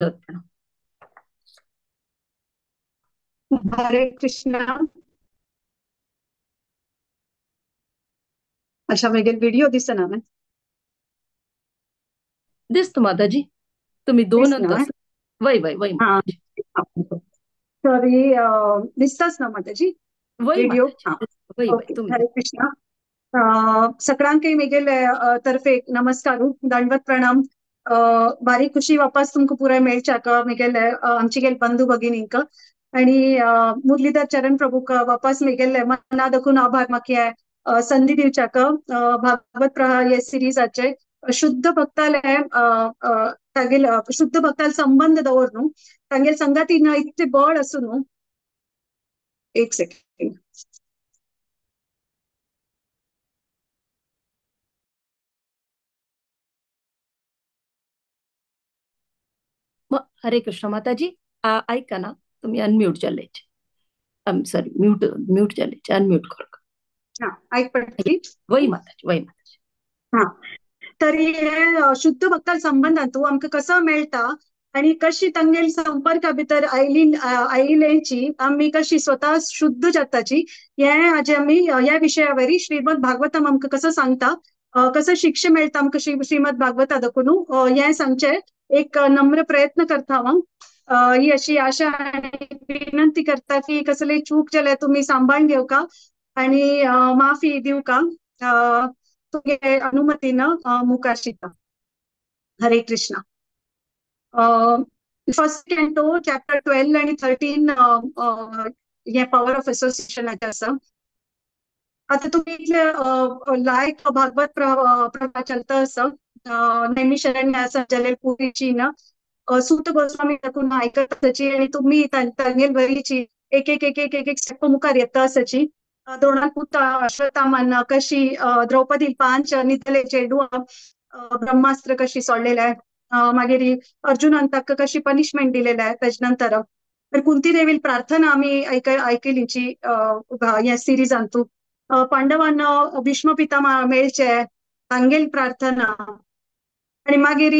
दंडवत. हरे कृष्णा. अशा वेगळे व्हिडिओ दिसना ना? दिसतो माताजी, तुम्ही दोन वय वय वय. सॉरी, दिसताच ना माताजी व्हिडिओ? हरे कृष्णा. सगळ्यांकय मेगेले तर्फे नमस्कार, दंडवत प्रणाम. बारीक खुशी वापस तुमकां पुराय मेळच्याक मेगेले आमची गेल बंधू भगिनींक आणि मुरलीधर चरण प्रभूक वापस मेगेले मना दखून आभार म्हाका संधी दिवच्याक. भागवत प्रवाह हे सिरीजाचे शुद्ध भक्ताले तागेल शुद्ध भक्ताल संबंध दवर न्हू, तांगेल संगाती इतले बळ आसूं न्हू. एक सेकंड. हरे कृष्ण माताजी, ऐका ना, तुम्ही अनम्यूट जाले, सॉरी म्यूट म्यूट जाले, अनम्यूट कर. ऐक पडली वय माताजी, वय माताजी. हा, तरी हे शुद्ध भक्ता संबंधान तूं आमकां कसो मेळटा आणि कशी तांगेल संपर्का भितर आयली आयिल्ल्याची आमी कशी स्वतः शुद्ध जाताची हे आज आमी ह्या विशयावरी श्रीमद भागवतम आमकां कसो सांगता, कसो शिक्षा मेळटा आमकां श्रीमद भागवता दाखोवन हें सांगचें एक नम्र प्रयत्न करता हांव. ही अशी आशा आनी विनंती करता की कसले चूक जाल्यार तुमी सांबाळून घेवका आणि माफी दिवका. तुगे अनुमतीन मुखार शिता. Hare Krishna. First canto chapter 12 आणि 13 हे पॉवर ऑफ असोसिएशनाचें आसा. आतां तुमी इतले लायक भागवत प्रवाह चलता आसा. नैमिषारण्य आसा जाल्यार पुरीची ना सूत गोस्वामी दाखून आयकत आसाची आनी तुमी तांगेल वरीची एक एक एक एक एक एक स्टेप मुखार येता आसाची. द्रोणाक पुता अश्वत्थामान कशी द्रौपदी 5 निदले चेडवां ब्रह्मास्त्र कशी सोडलेले, मागीर अर्जुनान ताका कशी पनिशमेंट दिलेले, तेजे नंतर कुंती देवील प्रार्थना आमी आयकलीची ह्या सिरिजांतू. पांडवान भीष्म पितामह मेळचे तांगेल प्रार्थना आणि मागीर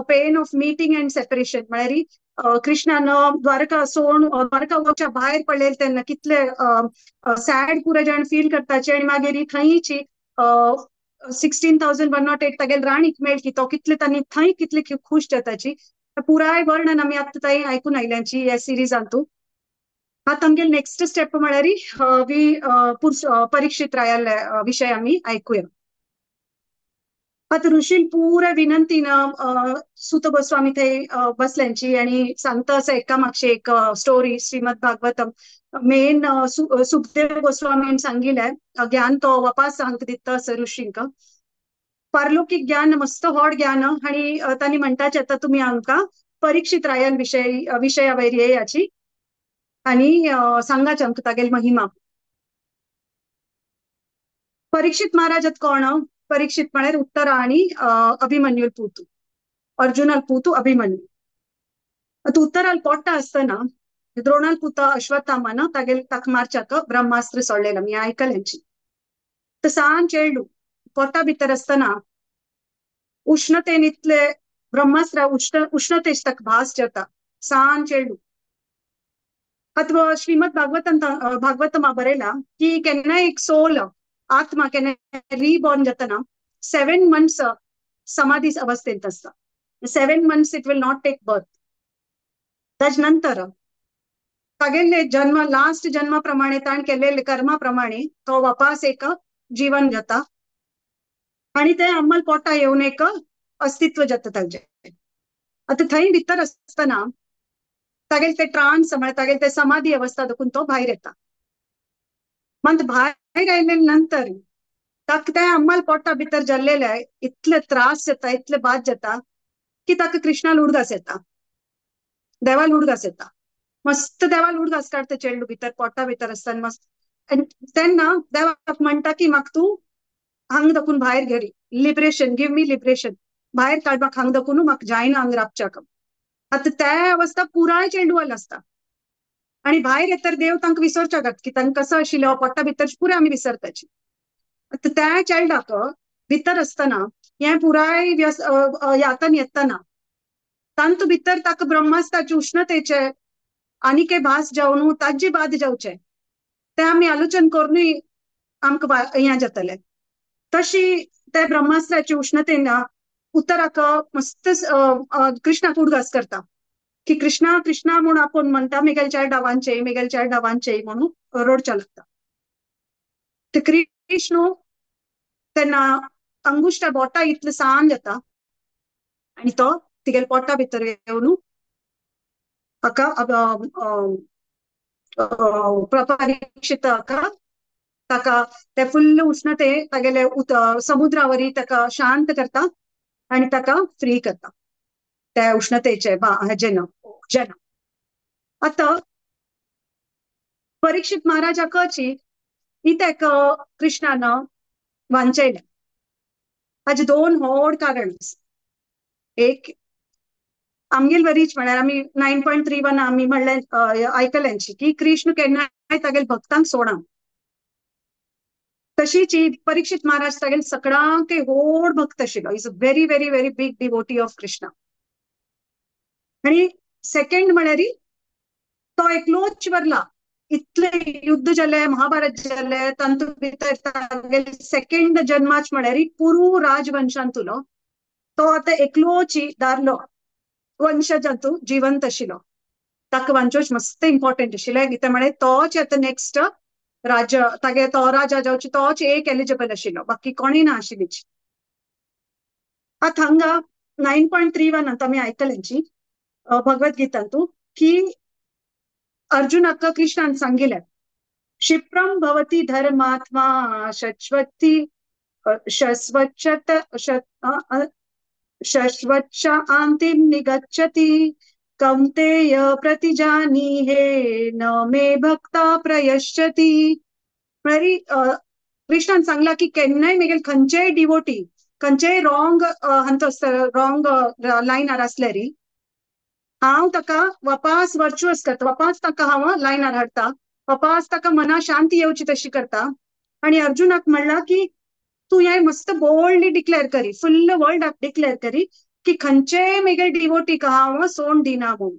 pain of meeting and separation म्हळ्यार कृष्णान द्वारका सोड द्वारका वच्या भायर पडलेले तेन्ना कितले सॅड पुरे जाण फील करताचे आणि मागीर थंयची 16,108 तागेल राणीक मेळकी तो कितले तांणी थंय कितले खुश जाताची पुराय वर्णन आमी आतां थंय आयकून आयल्यांची ह्या सिरिजांतू. आतां आमगेल नेक्स्ट स्टेप म्हळ्यार वी परीक्षित रायाले विशय आमी आयकुया. आतां ऋषीन पुराय विनंतीन सुत गोस्वामी थंय बसल्यांची आणि सांगता असं एका मागचे एक स्टोरी श्रीमद भागवतम. मेन सुखदेव गोस्वामीन सांगिल्लें ज्ञान तो वापास सांग दिता असं ऋषींक. पारलौकीक ज्ञान मस्त व्हड ज्ञान आणि तांणी म्हणटाचे आतां तुमी आमकां परीक्षित रायान विशया वयर येयाची आणि सांगाचे आमकां तागेल महिमा. परीक्षित महाराज कोण? परीक्षित म्हळ्यार उत्तरा आणि अभिमन्यूल पूतू, अर्जुनाल पूतू अभिमन्यू. आतां उत्तराल पोट्टा आसतना द्रोणाल पुता अश्वत्थामान तागेल ताका मारच्याक ब्रह्मास्त्र सोडलेलें आमी आयकल्यांची. तर सान चेडू पोटा भितर आसतना उष्णतेन इतले ब्रह्मास्त्र उष्णतेच ताका भास जाता सान चेडू. आतां श्रीमद भागवतान भागवतमा बरयला की केन्नाय एक सोल आत्मा केन्ना रिबॉर्न जातना 7 मंथ्स समाधी अवस्थेंत आसता. 7 months it will not take birth. ताजे नंतर तागेले जन्म लास्ट जन्मा प्रमाणे ताणें केलेले कर्मा प्रमाणे तो वापास एक जीवन जाता आणि ते अंमल पोटा येवन एक अस्तित्व जाता ताजें. आतां थंय भितर आसतना तागेले ते ट्रान्स म्हळ्यार तागेले ते समाधी अवस्था दाखून तो भायर येता. मात भायर आयले नंतर ताका ते अंमल पोटा भितर जाल्लेले इतले त्रास जाता, इतले बाद जाता की ताका कृष्णाल उडगास येता, देवाल उडगास येता. मस्त देवाल उडगास काडटा चेडू भितर पोटा भितर आसतना मस्त. तेन्ना देवाक म्हणटा की म्हाका तूं हांग दाखून भायर घेरी, लिबरेशन, गिव मी लिबरेशन, भायर काड म्हाका हांग दाखून, म्हाका जायना हांग राबच्याक. आतां त्या अवस्था पुराय चेंडवाल आसता आणि भायर येतर देव तांकां विसरच्याक की तांकां कसो आशिल्लो पोटा भितर पुराय आमी विसरताची. आतां त्या चेडवाक भितर आसतना हें पुराय यातन येतना तांतू भितर ताका ब्रह्मास्त्राचे उष्णतेचे आनी भास जावन ताजी बाद जावचे ते आमी आलोचन करूनय आमकां हें जातलें. तशी ते ब्रह्मास्त्राची उष्णतेन उत्तराक मस्त कृष्णाक उडगास करता की कृष्णा कृष्णा म्हूण आपूण म्हणटा मेगेल चार डावांचे मेगेल चार डावांचे म्हणून रडच्या लागता. ते कृष्ण तेन्ना अंगुष्ठा बोटा इतलें सान जाता आनी तो तिगेल्या पोटा भितर येवन हाका परीक्षिताक ताका ते फुल्ल उष्णते तागेले समुद्रावरी ताका शांत करता आनी ताका फ्री करता त्या उष्णतेचे हेजे न. आतां परीक्षित महाराजाकची इत्याक कृष्णान वांचयलें हाजे दोन व्हड कारण. एक आमगेल वरीच म्हळ्यार आमी 9.31 आमी म्हणलें आयकल्यांची की कृष्ण केन्नाय तागेल भक्तांक सोडा. तशीच परीक्षित महाराज तागेल सगळ्यांक व्हड भक्त आशिल्लो. Is a very very very big devotee of Krishna. आनी सेकंड म्हळ्यार तो एकलोच वरला. इतले युद्ध जाले महाभारत जाले तातूंत भितर तागेले सेकंड जन्माच म्हळ्यार पुरू राजवंशांतुलो तो आतां एकलोच दारलो वंशजांतू जिवंत आशिल्लो. ताका वांचोच मस्त इम्पॉर्टंट आशिल्लें कितें म्हळ्यार तोच आतां नेक्स्ट राजा तागे तो राजा जावची तोच एक एलिजिबल आशिल्लो बाकी कोणूय ना आशिल्लीच. आतां हांगा 9.31 आमी आयकल्यांची भगवद गीतांतू की अर्जुनाक कृष्णान सांगिलें क्षिप्रम भवती धर्मात्मा शश्वती शश्वच्छत शश्वच्छ आंतिम निगच्छति कौन्तेय प्रतिजानीहे न मे भक्ता प्रयश्यति. म्हळ्यार कृष्णान सांगला की केन्नाय मेगेल खंयचेय डिवोटी खंयचेय रॉंग हांचो रॉंग लायनार आसल्यारी हांव ताका वापास वर्च्युअस करता, वापास ताका हांव लायनार हाडटा, वापास ताका मना शांती येवची तशी करता. आनी अर्जुनाक म्हणला की तूं हें मस्त बोल्डली डिक्लेअर करी, फुल्ल वर्ल्डाक डिक्लेअर करी की खंयचेय मेगेल डिवोटीक हांव सोड दिना म्हणून.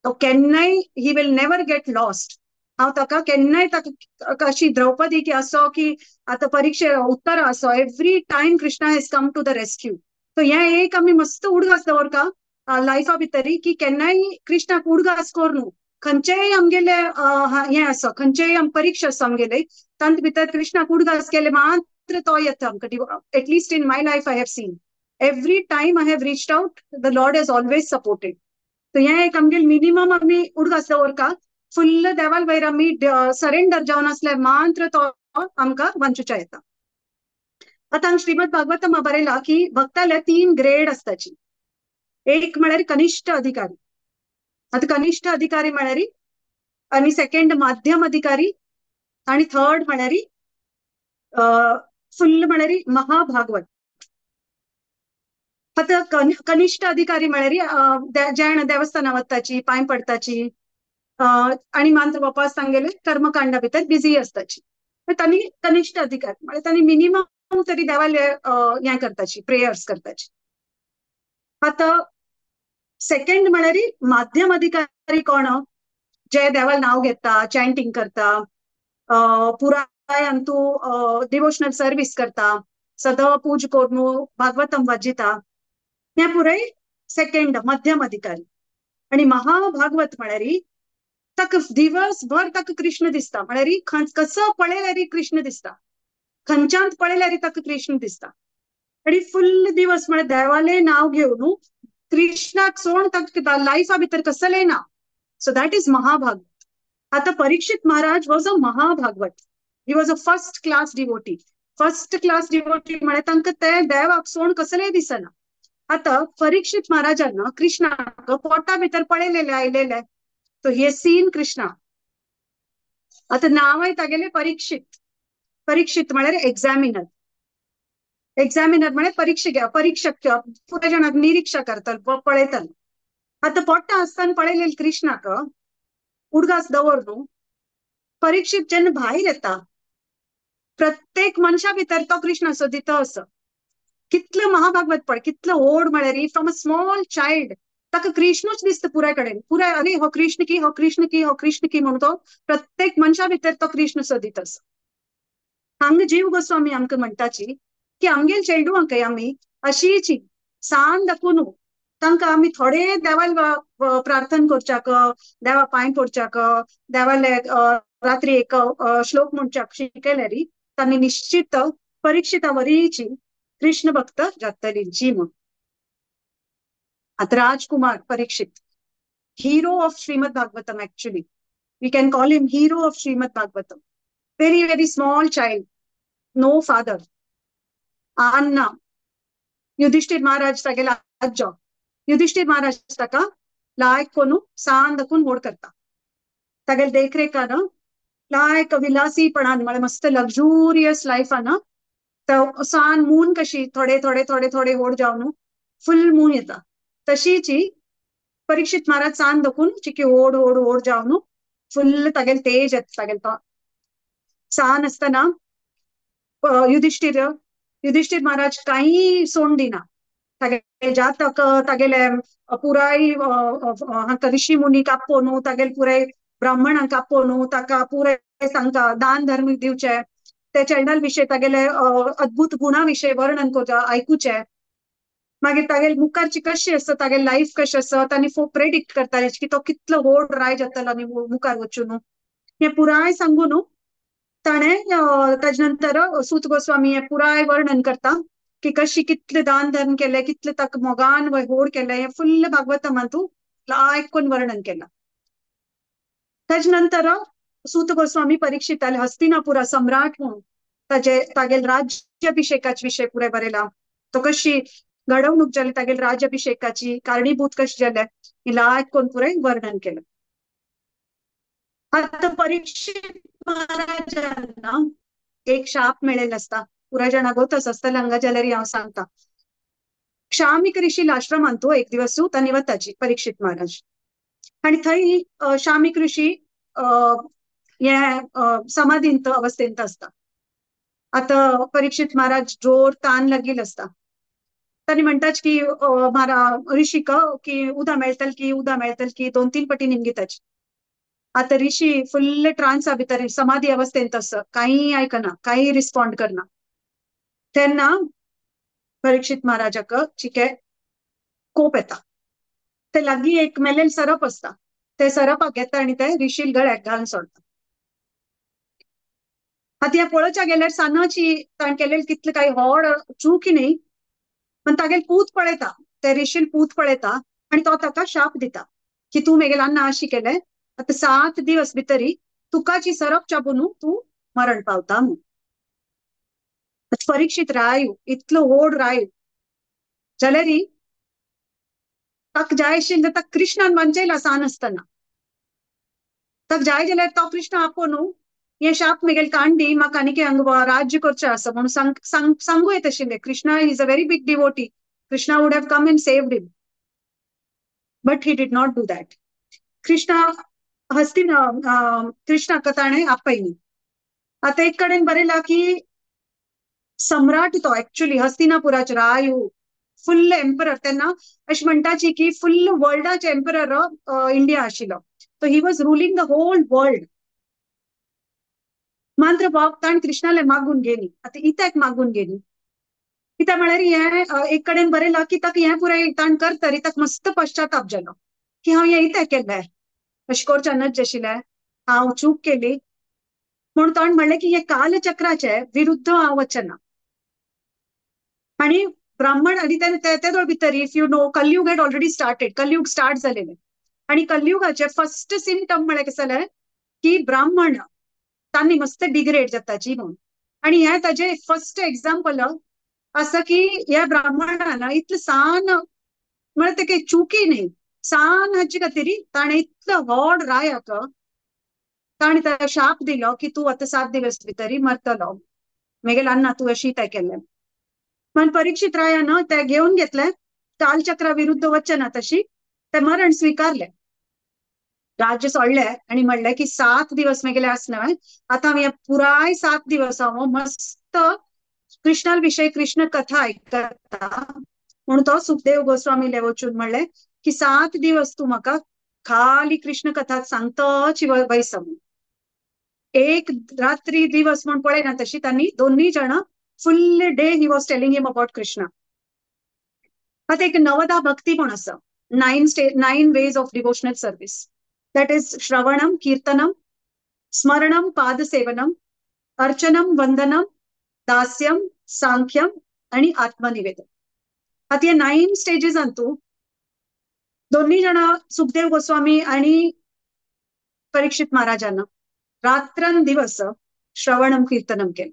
तो केन्नाय he will never get lost. हांव ताका केन्नाय ताका अशी द्रौपदी की असो की आतां परिक्षे उत्तर असो every time Krishna has come to the rescue. So हें एक आमी मस्त उडगास दवरता लायफा भितरी की केन्नाय कृष्णाक उडगास करून खंयचेय आमगेले हें आसा खंयचेय परीक्षा आसा आमगेले तांचे भितर कृष्णाक उडगास केले मात्र तो येता आमकां. At least in my life I have seen every time I have reached out the Lord has always supported. So हें एक आमगेले मिनिमम आमी उडगास दवरता फुल्ल देवाल वयर आमी सरेंडर जावन आसल्यार मात्र तो आमकां वांचूच्या येता. आतां श्रीमद भागवतमा बरयला की भक्ताले 3 ग्रेड आसताची. एक म्हळ्यार कनिष्ठ अधिकारी. आतां कनिष्ठ अधिकारी म्हळ्यार आनी सेकंड माध्यम अधिकारी आनी थर्ड म्हळ्यार फुल्ल म्हळ्यार महाभागवत. आतां कनिष्ठ अधिकारी म्हळ्यार जेण देवस्थाना वताची पांय पडताची आनी मात्र वापास तांगेले कर्मकांडा भितर बिजी आसताची. तांणी कनिष्ठ अधिकारी म्हळ्यार तांणी मिनिमम तरी देवाले हें करताची प्रेयर्स करताची. आतां सेकंड म्हळ्यार माध्यम अधिकारी कोण जे देवाल नांव घेता चॅन्टिंग करता पुराय अंतू डिवोशनल सर्वीस करता सदां पूज करून भागवतम वाजिता हें पुराय सेकंड मध्यम अधिकारी. आनी महाभागवत म्हळ्यार ताका दिवसभर ताका कृष्ण दिसता म्हळ्यार कसो पळयल्यार कृष्ण दिसता खंयच्यान पळयल्यार ताका कृष्ण दिसता आनी फुल्ल दिवस म्हळ्यार देवालें नांव घेवन कृष्णाक सोड ताका लायफा भितर कसलें ना. सो that is महाभागवत. आतां Parikshit Maharaj was a mahabhagavat. He was a first class devotee. First class devotee म्हळ्यार तांकां ते देवाक सोड कसलेंय दिसना. आतां परीक्षित महाराजान कृष्णाक पोटा भितर पळयलेलें आयलेलें. तो हे सीन कृष्णा. आतां नांवय तागेलें परीक्षित. परीक्षित म्हळ्यार एग्जामिनर. एग्जामिनर म्हळ्यार परीक्षक परीक्षक पुराय जाणांक निरिक्षा करता पळयतालो. आतां पोटा आसतना पळयलेलें कृष्णाक उडगास दवर न्हू परीक्षित जेन्ना भायर येता प्रत्येक मनशा भितर तो कृष्ण सोदिता असो. कितलो महाभागवत पळय कितलो व्हड म्हळ्यार फ्रॉम अ स्मॉल चायल्ड ताका कृष्णूच दिसता पुराय कडेन, पुराय अरे हो कृष्ण की, हो कृष्ण की, हो कृष्ण की म्हणून तो प्रत्येक मनशा भितर तो कृष्ण सोदीत आसा. हांगा जीव गोस्वामी आमकां म्हणटाची की आमगेल चेडवांकय आमी अशीची सान दाखोवन तांकां आमी थोडे देवाल प्रार्थना करच्याक, देवा पांय पडच्याक, देवाले रात्री एक श्लोक म्हणच्याक शिकयल्यारी तांणी निश्चित परीक्षिता वरीची कृष्ण भक्त जातली जी म्हूण. आतां Rajkumar Parikshit, hero of Shrimad Bhagavatam, actually we can call him hero of Shrimad Bhagavatam. Very very small child, no father. Anna Yudhishthir Maharaj तागेलो आज्जो, युधिष्ठिर महाराज ताका लायक कोनू सान दाखून व्हड करता. तागेले देखरेखान लायक विलासीपणान म्हळ्यार मस्त लक्झुरियस लायफान तो सान मून कशी थोडे थोडे थोडे थोडे व्हड जावन फुल मून येता तशीची परीक्षित महाराज सान दाखून चिकी व्हड व्हड व्हड जावन फुल तागेले तेज येता. तागेले सान आसतना युधिष्ठिर युधिष्ठिर महाराज कांय सोड दिना, तागेले जातक तागेले पुराय हांकां ऋषी मुनीक आपोवन तागेले पुराय ब्राह्मणांक आपोवन ताका पुराय तांकां दान धर्म दिवचे, ते चेडणाल विशय तागेले अद्भुत गुणा विशय वर्णन करता आयकुचे. मागीर तागेले मुखारची कशी आसा तागेले लायफ कशें आसा तांणी प्रेडिक्ट करताले की तो कितलो व्हड राय जातलो आनी मुखार वचून हें पुराय सांगून ताणें ताजे नंतर सूत गोस्वामी हें पुराय वर्णन करता की कशी कितले दान धर्म केले, कितले ताका मोगान व्हड केलें, हें फुल्ल भागवतमांतू आयकून वर्णन केलां. ताजे नंतर सूत गोस्वामी परीक्षिताले हस्तिनापुरा सम्राट म्हणून ताजे तागेले राज्याभिषेकाचे विशय पुराय बरयला. तो कशी घडवणूक जाली तागेले राज्याभिषेकाची, कारणीभूत कशी जाले हें लायक पुराय वर्णन केलें. आतां परीक्षित महाराजांना एक शाप मेळिल्लो आसता, पुराय जाणा गोतच आसतलें हांगा जाल्यार हांव सांगता. शामिक ऋषी आश्रमांतू एक दिवस तांणी वताची परीक्षित महाराज आनी थंय शामिक ऋषी हे समाधींत अवस्थेंत आसता. आतां परीक्षित महाराज जोर तान लागिल्लो आसता. तांणी म्हणटाच की म्हारा ऋषीक की उदा मेळटल की, उदा मेळटल की, दोन तीन पटी निमगिताची. आतां ऋषी फुल्ल ट्रान्सा भितर समाधी अवस्थेंत आसा, कांय आयकना, कांय रिस्पॉन्ड करना. तेन्ना परीक्षित महाराजाक चिके कोप येता. ते लागीं एक मेलेल सरप आसता, ते सरपाक घेता आनी ते ऋषील गळ्याक घालून सोडटा. आतां ह्या पळोवच्या गेल्यार सानाची ताणें केलेले कितले कांय व्हड चूक न्ही, पण तागेले पूत पळयता, ते ऋषील पूत पळयता आनी तो ताका शाप दिता की तूं मेगेले अन्ना अशी केलें, आतां 7 दिवस भितरी तुका जी सरप चाबून तूं मरण पावता म्हूण. परीक्षित रायू इतलो व्हड रायू जाल्यार ताका जाय आशिल्लें ताका कृष्णान वांचयला सान आसतना. ताका जाय जाल्यार तो कृष्ण आपोवन हें शाप मेगेले कांडी म्हाका आनीक हांगा राज्य करचें आसा म्हणून सांगू येत आशिल्लें. Krishna is a very big devotee, Krishna would have come and saved him, but he did not do that. Krishna Hastina कृष्णाक ताणें आपयली. आतां एक कडेन बरयलां की सम्राट तो एक्चुअली हस्तिनापुराचे रायू फुल्ल एम्परर, तेन्ना अशें म्हणटाची की फुल्ल वर्ल्डाचे एम्परर इंडिया आशिल्लो, तो he was ruling the whole world. मात्र बाब ताणें कृष्णाले मागून घेली. आतां इत्याक मागून घेली? कित्याक म्हळ्यार हें एक कडेन बरयलां की ताका हें पुराय ताणें करतरी ताका मस्त पश्चाताप जालो की हांव हें इत्याक केलें, अशें करचें नज आशिल्लें, हांव चूक केली म्हूण ताणें म्हणलें की हें कालचक्राचे विरुद्ध हांव वचना. आनी ब्राह्मण आनी ते भितर if you know Kaliyuga had already started, Kaliyuga start जालेलें आनी कलयुगाचे फर्स्ट सिमटम म्हळ्यार कशें जालें की ब्राह्मण तांणी मस्त डिग्रेड जाताची म्हूण. आनी हें ताजें फर्स्ट एग्जाम्पल आसा की ह्या ब्राह्मणान इतलें सान म्हळ्यार ते काही चुकी न्ही, सान हाचे खातीर ताणें इतलो व्हड रायाक ताणें ताका शाप दिलो की तूं आतां 7 दिवस भितरी मरतलो, मेगेले अन्ना तूं अशी तें केलें. म्हण परीक्षित रायान ते घेवन घेतलें, कालचक्रा विरुद्ध वचना तशी ते मरण स्विकारलें, राज्य सोडलें आनी म्हणलें की 7 दिवस मेगेले आसना, आतां हांव पुराय 7 दिवस हांव मस्त कृष्णा विशय कृष्ण कथा आयकता म्हूण तो सुखदेव गोस्वामीले वचून म्हणलें की 7 दिवस तूं म्हाका खाली कृष्ण कथा सांगतच वैस. एक रात्री दिवस म्हण पळयना तशी तांणी दोन्ही जाणां full day he was telling him about Krishna. आतां एक नवदा भक्ती म्हण आसा, 9 ways of devotional service. That is श्रवणम, कीर्तनम, स्मरणम, पादसेवनम, अर्चनम, वंदनम, दास्यम, सांख्यम आणि आत्मनिवेदन. आता या 9 स्टेजेस अंतू दोन्ही जण सुखदेव गोस्वामी आणि परीक्षित महाराजांना रात्रंदिवस श्रवणम कीर्तनम केलं,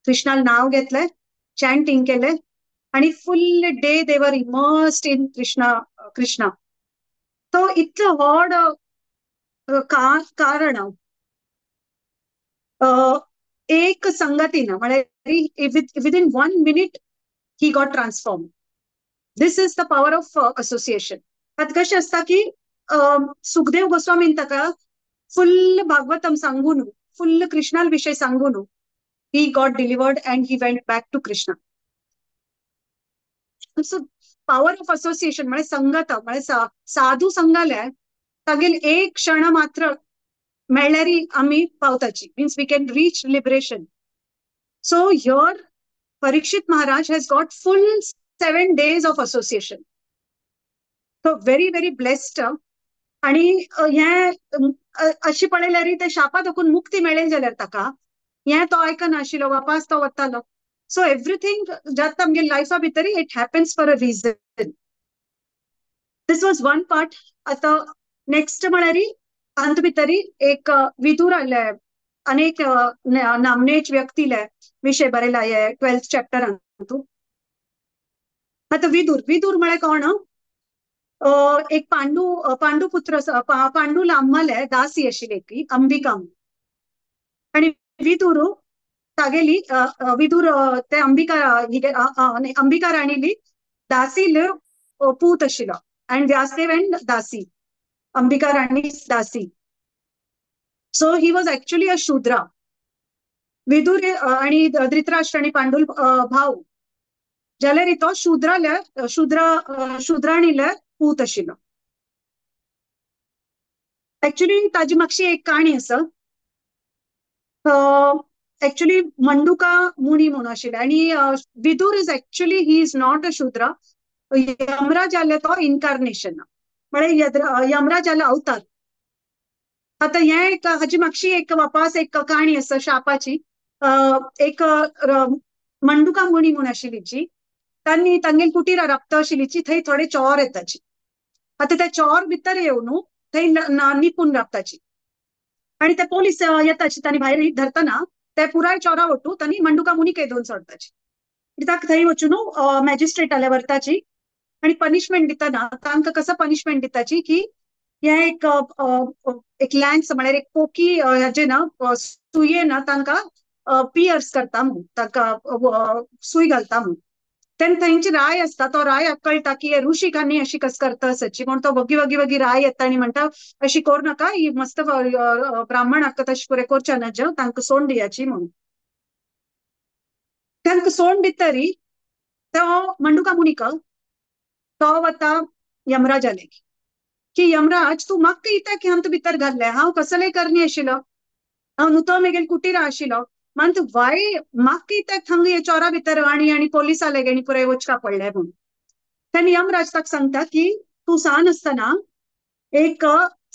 कृष्णाला नाव घेतलंय, चॅन्टिंग केलंय आणि full day they were immersed in Krishna Krishna. तो इतलं व्हड कारण एक संगतीन म्हळ्यार within 1 minute he got transform. This is the power of association. आतां कशें आसता की सुखदेव गोस्वामीन ताका फुल्ल भागवतम सांगून, फुल्ल कृष्णाल विशय सांगून he got delivered and he went back to Krishna. So power of association म्हळ्यार संगत, म्हळ्यार साधू संगाल्या तागेल एक क्षण मात्र मेळ्ळ्यार आमी पावताची, means we can reach liberation. So here Parikshit Maharaj has got full 7 days of association. So very very blessed. आणि हें अशी पळयल्यार ते शापा दाखून मुक्ती मेळ्ळें जाल्यार ताका हें तो आयकनाशिल्लो, वापास तो वतालो. सो एवरीथींग जाता आमगे लायफा भितर it happens for a reason. This was one part. आतां नेक्स्ट म्हळ्यार हातूंत भितर एक विदूर आयले, अनेक नामनेच व्यक्तीले विशय बरयला हे 12th चॅप्टरांतू. आतां विदूर, विदूर म्हळ्यार कोण? एक पांडू पांडुपुत्र, पांडू अम्माले दासी आशिल्ली एक अंबिका. आणि विदूर तागेली विदूर ते अंबिका अंबिका राणीली दासीले पूत आशिल्लो अँड व्यासदेव अँड दासी, अंबिका राणी दासी. So he was actually a Shudra. Vidur आणि धृतराष्ट्र आणि पांडुल भाऊ जाल्यार तो शूद्राल्या शूद्र शूद्राणीले पूत आशिल्लो. एक्चुअली ताजी मातशी एक काणी आसा. एक्चुअली मंडुका मुनी म्हणून आशिल्ले आणि Vidur is actually he is not a Shudra. यमराजाले तो इनकार्नेशन म्हळ्यार यमराजाले अवतार. आतां हें एक हाजी मातशी एक वापास एक काणी आसा शापाची. एक मंडुका मुनी म्हूण आशिल्ली जी, तांणी तांगेली कुटीरा राबता आशिल्ली, थंय थोडे चोर येताची. आतां त्या चोर भितर येवन थंय निपून राबताची आणि ते पोलीस येताची, तांणी भायर धरतना ते पुराय चोरा वटू तांणी मंडुका मुनीक येवन सोडताची. कित्याक थंय वचून मॅजिस्ट्रेटाल्या व्हरताची आणि पनिशमेंट दितना तांकां कसो पनिशमेंट दिताची की हें एक एक लॅन्स म्हळ्यार एक पोकी हेजे ना सुये ना तांकां पियर्स करता म्हूण, तांकां सूय घालता म्हूण. तेन्ना थंयची राय आसता, तो राय कळटा की हे ऋषिकांनी अशी कस करता आसाची म्हूण तो वगी वगी वगी राय येता आनी म्हणटा अशी करूं नाका, ही मस्त ब्राह्मणाक तशें पुरें करच्या ना, जेव तांकां सोंड दियाची म्हणून. तांकां सोंड दितरी तो मंडुका मुनीक तो वता यमराजाले की यमराज तूं म्हाका कित्याक हांव भितर घाल्लें, हांव कसलेय करणी आशिल्लो, हांव नुतो मेगेल कुटीरा आशिल्लो, मान तूं वाय म्हाका कित्याक थंग हे चोरा भितर आनी आनी पोलिसाले गेणी पुराय वचका पडले म्हणून. तेन्ना यमराज ताका सांगता की तूं सान आसतना एक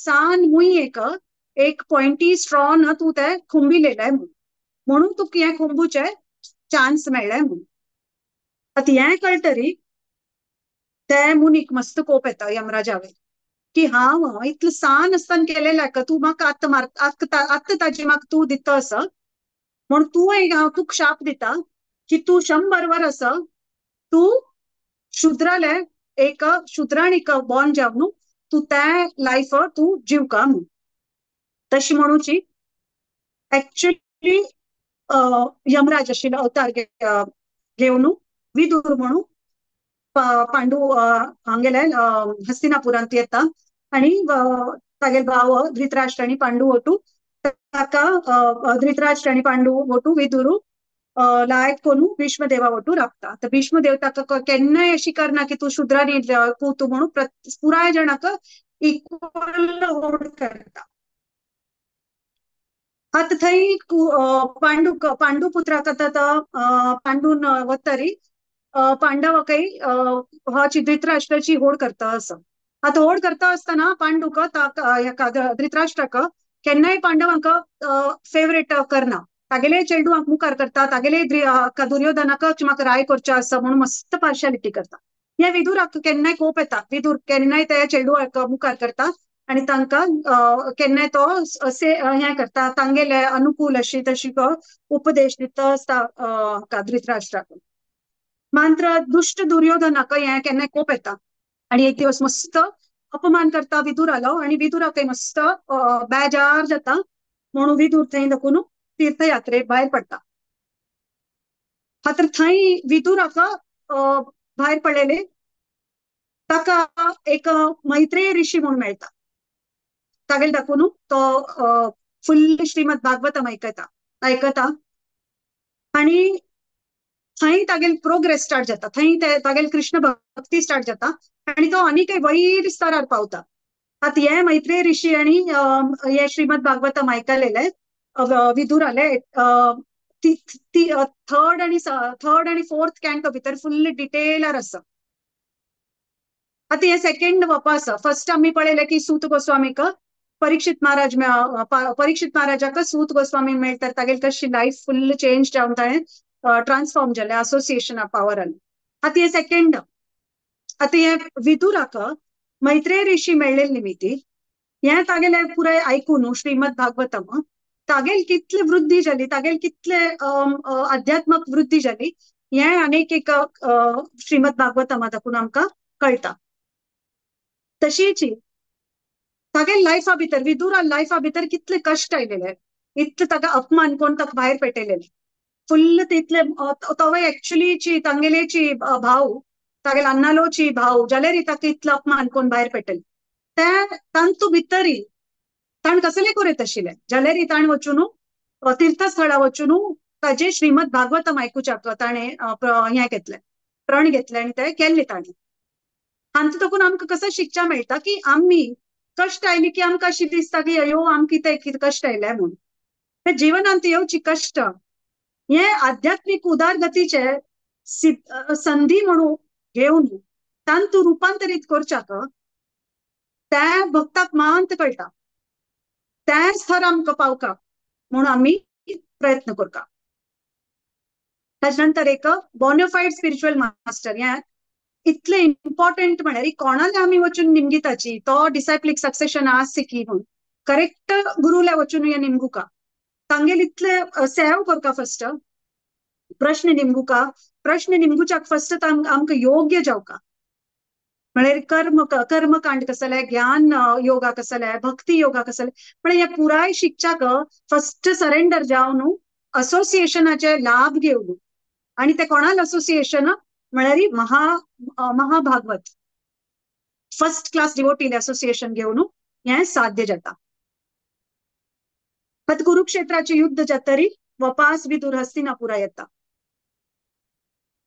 सान मुय एक एक पॉयंटी स्ट्रॉ ना तूं तें खुंबिलेलें म्हणून, म्हणून तुका हें खुंबूचें चान्स मेळ्ळें म्हणून. आतां हें कळटरी ते मुनीक मस्त कोप येता यमराजावेर की हांव इतलें सान आसतना केलेलें का तूं म्हाका आत्त मार आत्त ताजी म्हाका तूं दिता आसा म्हूण तूं एक हांव तुका शाप दिता की तूं 100 वर्स तूं शुद्राले एक शुद्राणीक बॉर्न जावन तूं त्या लायफ तूं जिवका म्हूण. तशी म्हणूची एक्चुअली यमराज आशिल्लो अवतार घेवन विदूर म्हणून पांडू हांगेले हस्तिनापुरांत येता आणि तागेले भाव धृतराष्ट्र आनी पांडू वटू ताका धृतराष्ट्र आनी पांडू वटू विदुरू लायक कोनू भीष्मदेवा वटू राबता. तर भीष्मदेव ताका केन्नाय अशी करना की तूं शुद्रांनी पूत म्हणून पुराय जाणांक इक्वल होड करता. आतां थंय पांडू पांडू पुत्राक आतां पांडून वतरी पांडवाकय हो धृतराष्ट्राची होड करता आसा. आतां होड करता आसतना पांडूक हेका धृतराष्ट्राक केन्नाय पांडवांक फेवरेट करना, तागेले चेडवांक मुखार करता, तागेले दुर्योधनाक म्हाका राय करचें आसा म्हणून मस्त पार्शालिटी करता. ह्या विदुराक केन्नाय कोप येता, विदूर केन्नाय त्या चेडवाक मुखार करता आनी तांकां केन्नाय तो हें करता, तांगेले अनुकूल अशी तशी उपदेश दिता आसता धृतराष्ट्राक. मात्र दुश्ट दुर्योधनाक हें केन्नाय कोप येता आनी एक दिवस मस्त अपमान करता विदुरालो आनी विदुराकय मस्त बेजार जाता म्हणून विदूर थंय दाखोवन तीर्थयात्रे भायर पडटा. खातर थंय विदुराक भायर पडलेले ताका एक मैत्रेय ऋषी म्हणून मेळटा. तागेले दाखोवन तो फुल्ल श्रीमद भागवतम आयकता आयकता आनी थंय तागेले प्रोग्रेस स्टार्ट जाता, थंय तागेले कृष्ण भक्ती स्टार्ट जाता आनी तो आनीकय वयर स्तरार पावता. आतां हे मैत्रेय ऋषी आनी हे श्रीमद भागवतम आयकलेले विदुराले ती थर्ड आनी फोर्थ कॅन्टो भितर फुल्ल डिटेलार आसा. आतां हे सेकेंड वपा आसा. फर्स्ट आमी पळयलें की सूत गोस्वामीक परीक्षित महाराज परीक्षित महाराजाक सूत गोस्वामी मेळटा, तागेली कशी लायफ फुल्ल चेंज जावन ताणें ट्रान्सफॉर्म जालें असोसिएशन पावरान. आतां हे सेकेंड, आतां हे विदुराक मैत्रेय ऋषी मेळ्ळेले निमित्ती हें तागेलें पुराय आयकून श्रीमद भागवतम तागेल कितले वृद्धी जाली, तागेल कितले आध्यात्मक वृद्धी जाली हें आनीक एक श्रीमद भागवतमा दाखोवन आमकां कळटा. तशीच तागेल लायफा भितर विदुरा लायफा भितर कितले कश्ट आयलेले, इतले ताका अपमान कोण ताका भायर पेटयलेले फुल्ल तितले तोवय एक्चुअलीची तांगेलेची भाव तागेल अन्नालोची भाव जाल्यार ताका इतलो अपमान कोण भायर पेटयले ते तांतू भितरी ताण कसले करीत आशिल्ले जाल्यार ताणें वचून तीर्थस्थळा वचून ताजे श्रीमद भागवतम आयकुच्याक ताणें हें घेतलें, प्रण घेतलें आनी तें केल्लें ताणें. हांतूं तकून आमकां कसो शिक्षा मेळटा की आमी कश्ट आयले की आमकां अशें दिसता की अयो आमकां कितें कश्ट आयले म्हूण. ते जिवनांत येवची कश्ट हे आध्यात्मीक उदारगतीचे संदी म्हणून घेवन तांतू रुपांतरीत करच्याक त्या भक्ताक मांत कळटा, त्याच थर आमकां पावका म्हणून आमी प्रयत्न करता. ताच्या नंतर एक बोनाफायड स्पिरिच्युअल मास्टर हें इतलें इम्पॉर्टंट म्हळ्यार कोणाले आमी वचून निमगिताची तो डिसायप्लीक सक्सेशन आसची की म्हणून करेक्ट गुरुल्या वचून हें निमगुका, तांगेल इतले सेव करका फर्स्ट प्रश्न निमगुका, प्रश्न निमगुच्याक फर्स्ट आमकां योग्य जावका म्हळ्यार कर्म कर्मकांड कसलें, ज्ञान योगा कसलें, भक्ती योगा कसलें, म्हळ्यार हे पुराय शिकच्याक फर्स्ट सरेंडर जावन असोसिएशनाचे लाभ घेवन आनी ते कोणाल असोसिएशन म्हळ्यार महाभागवत फर्स्ट क्लास डिवोटीले असोसिएशन घेवन हें साध्य जाता. आतां कुरुक्षेत्राचें युद्ध जातरी वपास विदूर हस्तिनापुरा येता.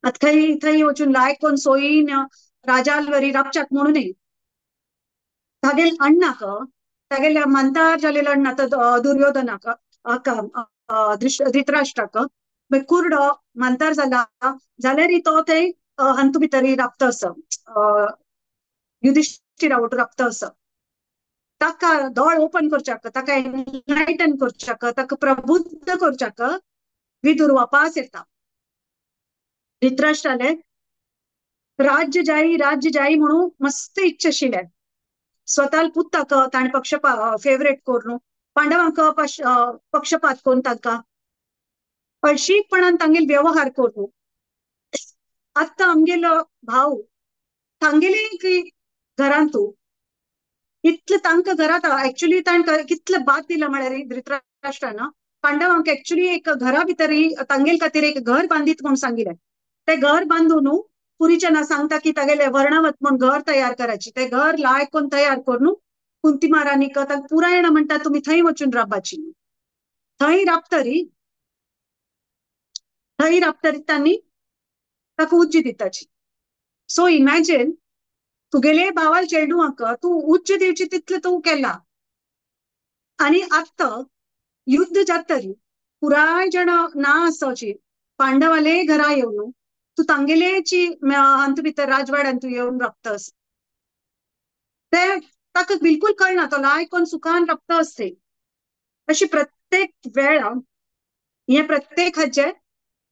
आतां थंय थंय वचून लायक कोण सोयीन राजालवरी राबच्याक म्हणूनय तागेल अण्णाक तागेल्या मांतार जालेलो अण्णा दुर्योधनाक धृतराष्ट्राक कुर्डो मांतार जाला जाल्यार तो थंय हांतू भितर राबता आसा, युधिष्ठिरा वटून राबता आसा. ताका दोळ ओपन करच्याक, ताका एनलायटन करच्याक, ताका प्रबुद्ध करच्याक विदूर वापास येता. धृतराष्ट्राले राज्य जाई राज्य जाई म्हणून मस्त इच्छा आशिल्ले, स्वताल पुताक ताणें पक्षपात फेवरेट करून पांडवांक पक्षपात करून तांकां हळशीकपणान तांगेल व्यवहार करून आतां आमगेलो भाव तांगेले घरांतू इतले तांकां घरांत एक्चुअली ताणें कितले बाद दिला म्हळ्यार धृतराष्ट्रान पांडवांक एक्चुअली एक घरा भितर तांगेल खातीर एक घर बांदीत म्हूण सांगिल्लें. तें घर बांदून पुरीचना सांगता की तागेले वर्णावत म्हूण घर तयार करायची, ते घर लायक कोण तयार करून कुंती महाराणीक तांकां पुरायण म्हणटा तुमी थंय वचून राबपाची. थंय राबतरी थंय राबतरी तांणी ताका उज्ज दिताची. सो इमॅजिन तुगेले भावाल चेडवांक तूं उज्ज दिवची तितलें तूं केला आनी आतां युद्ध जातरी पुराय जण ना आसची पांडवाले घरा येवन तूं तांगेलेची हातूंत भितर राजवाड्यान तूं येवन राबतस. ते ताका बिलकुल कळना, तो लायक कोण सुखान राबता आसते. अशी प्रत्येक वेळा हे प्रत्येक हाचे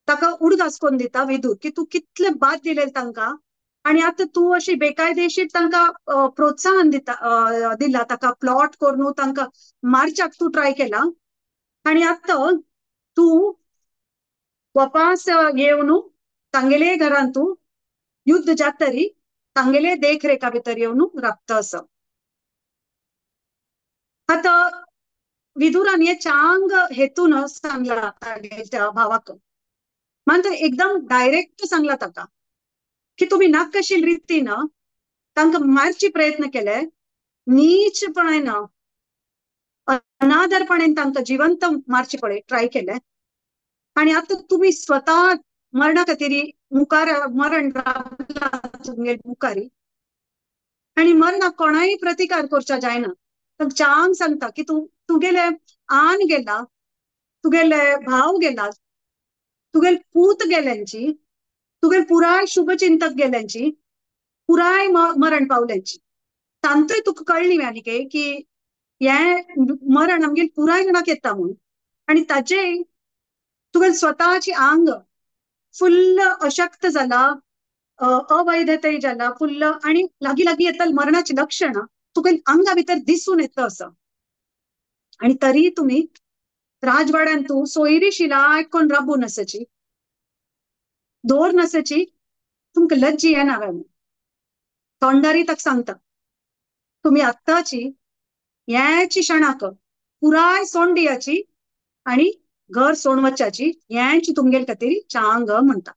ताका उडगास करून दिता विदूर की तूं कितले बाद दिले तांकां आनी आतां तूं अशी बेकायदेशीर तांकां प्रोत्साहन दिता दिला, ताका प्लॉट करून तांकां मारच्याक तूं ट्राय केला आनी आतां तूं वापास येवन तांगेले घरान तूं युद्ध जातरी तांगेले देखरेखा भितर येवन राबता असो. आतां विदुरान हे चांग हेतून सांगला तागेल्या भावाक, मानता एकदम डायरेक्ट सांगला ताका की तुमी नाकशील रितीन तांकां मारचे प्रयत्न केले, नीचपणान अनादरपणान तांकां जिवंत मारचे पळय ट्राय केले आनी आतां तुमी स्वता मरणा खातीर मुखार मरण तुमगेले मुखारी आनी मरणाक कोणाय प्रतिकार करच्या जायना. चांग सांगता की तूं तुगेले आन गेला, तुगेले भाव गेला, तुगेले पूत गेल्यांची, तुगेले पुराय शुभचिंतक गेल्यांची, पुराय मरण पावल्यांची. तांतूय तुका कळ्ळी आनी की हें मरण आमगेर पुराय जाणाक येता म्हूण आनी ताजे तुगेले स्वताची आंग फुल्ल अशक्त जाला, अवैधतय जाला फुल्ल आनी लागीं लागीं येता मरणाची लक्षणां तुगेले आंगा भितर दिसून येता असो. आनी तरी तुमी राजवाड्यान तूं सोयरीशी लायक कोण राबून नासाची, दोर नासाची, तुमकां लज्जी येना काय म्हूण तोंडारी ताका सांगता तुमी आत्ताची ह्याची क्षणाक पुराय सोंड दियाची आनी घर सोड वच्याची ह्याची तुमगेले खातीर चांग म्हणटा.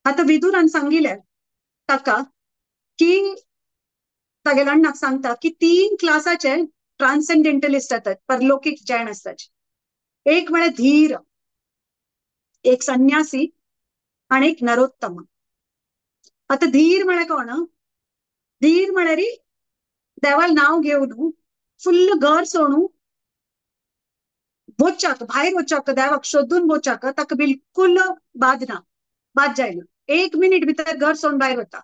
आतां विदुरान सांगिलें ताका की तागेल्या अण्णाक सांगता की 3 क्लासाचे ट्रान्सेंडेंटलिस्ट जातात, परलोकीक जैन आसताचे. एक म्हळ्यार धीर, एक संन्यासी आनी एक नरोत्तम. आतां धीर म्हळ्यार कोण? धीर म्हळ्यार देवाल नांव घेवन फुल्ल घर सोडून वचाक, भायर वचाक, देवाक शोधून वचाक ताका बिलकुल बाद ना, बाद जायना. 1 मिनीट भितर घर सोडून भायर वता.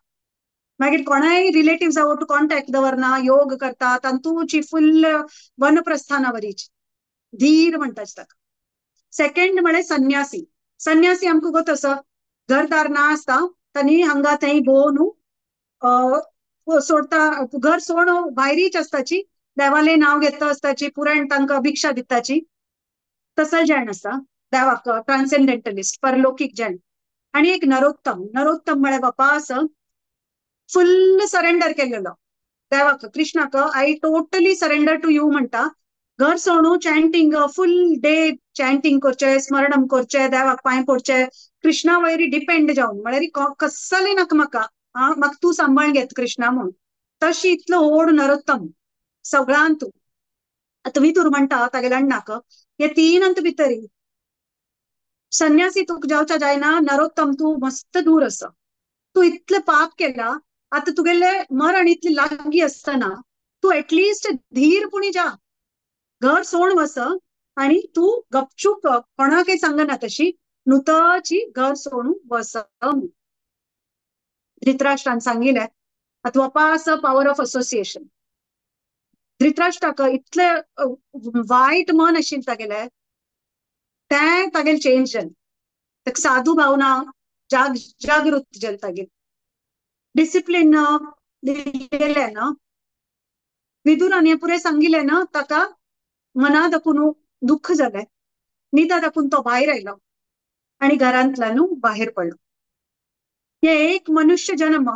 मागीर कोणाय रिलेटिव्सा वटू कॉन्टॅक्ट दवरना, योग करता, तातूंची फुल्ल वनप्रस्थाना वरीची धीर म्हणटात ताका. सेकंड म्हळ्यार संन्यासी. संन्यासी आमकां गोत आसा, घरदार ना आसता, तांणी हांगा थंय भोंवन सोडता, घर सोड भायरीच आसताची, देवालें नांव घेता आसताची, पुरायण तांकां भिक्षा दिताची, तसो जैन आसता देवाक ट्रान्सेंडेंटलिस्ट परलोकीक जैन. आनी एक नरोत्तम. नरोत्तम म्हळ्यार बापा असो फुल्ल सरेंडर केलेलो देवाक, कृष्णाक, I totally surrender to you म्हणटा. घर सोडून चॅन्टिंग फुल डे चॅन्टिंग करचें, स्मरणम करचें, देवाक पांय पडचें, कृष्णा वयर डिपेंड जावन, म्हळ्यार कसलें नाका म्हाका, आं म्हाका तूं सांबाळ घेत कृष्णा म्हूण, तशी इतलो व्हड नरोत्तम सगळ्यान तूं. आतां विदूर म्हणटा तागेल्या अण्णाक हे 3 अंत भितर संन्यासी तुका जावच्या जायना, नरोत्तम तूं मस्त दूर आसा, तूं इतलें पाप केला, आतां तुगेलें मरण इतलें लागीं आसतना तूं एटलिस्ट धीर पुणी जा, घर सोड वस आनी तूं गपचूप कोणाकय सांगना तशी नुताची घर सोडून वस. धृतराष्ट्रान सांगिलें आतां वपास पावर ऑफ असोसिएशन. धृतराष्ट्राक इतलें वायट मन आशिल्लें तागेलें, तें तागेलें चेंज जालें. ताका साधू भावना जागृत जालें, तागेलें डिसिप्लीन दिलें ना. विदुरान हें पुरें सांगिलें ना, ताका मना दाखून दुख्ख जालें, निदा दाखून तो भायर आयलो आनी घरांतल्यान बाहेर पडलो. हे एक मनुष्य जन्म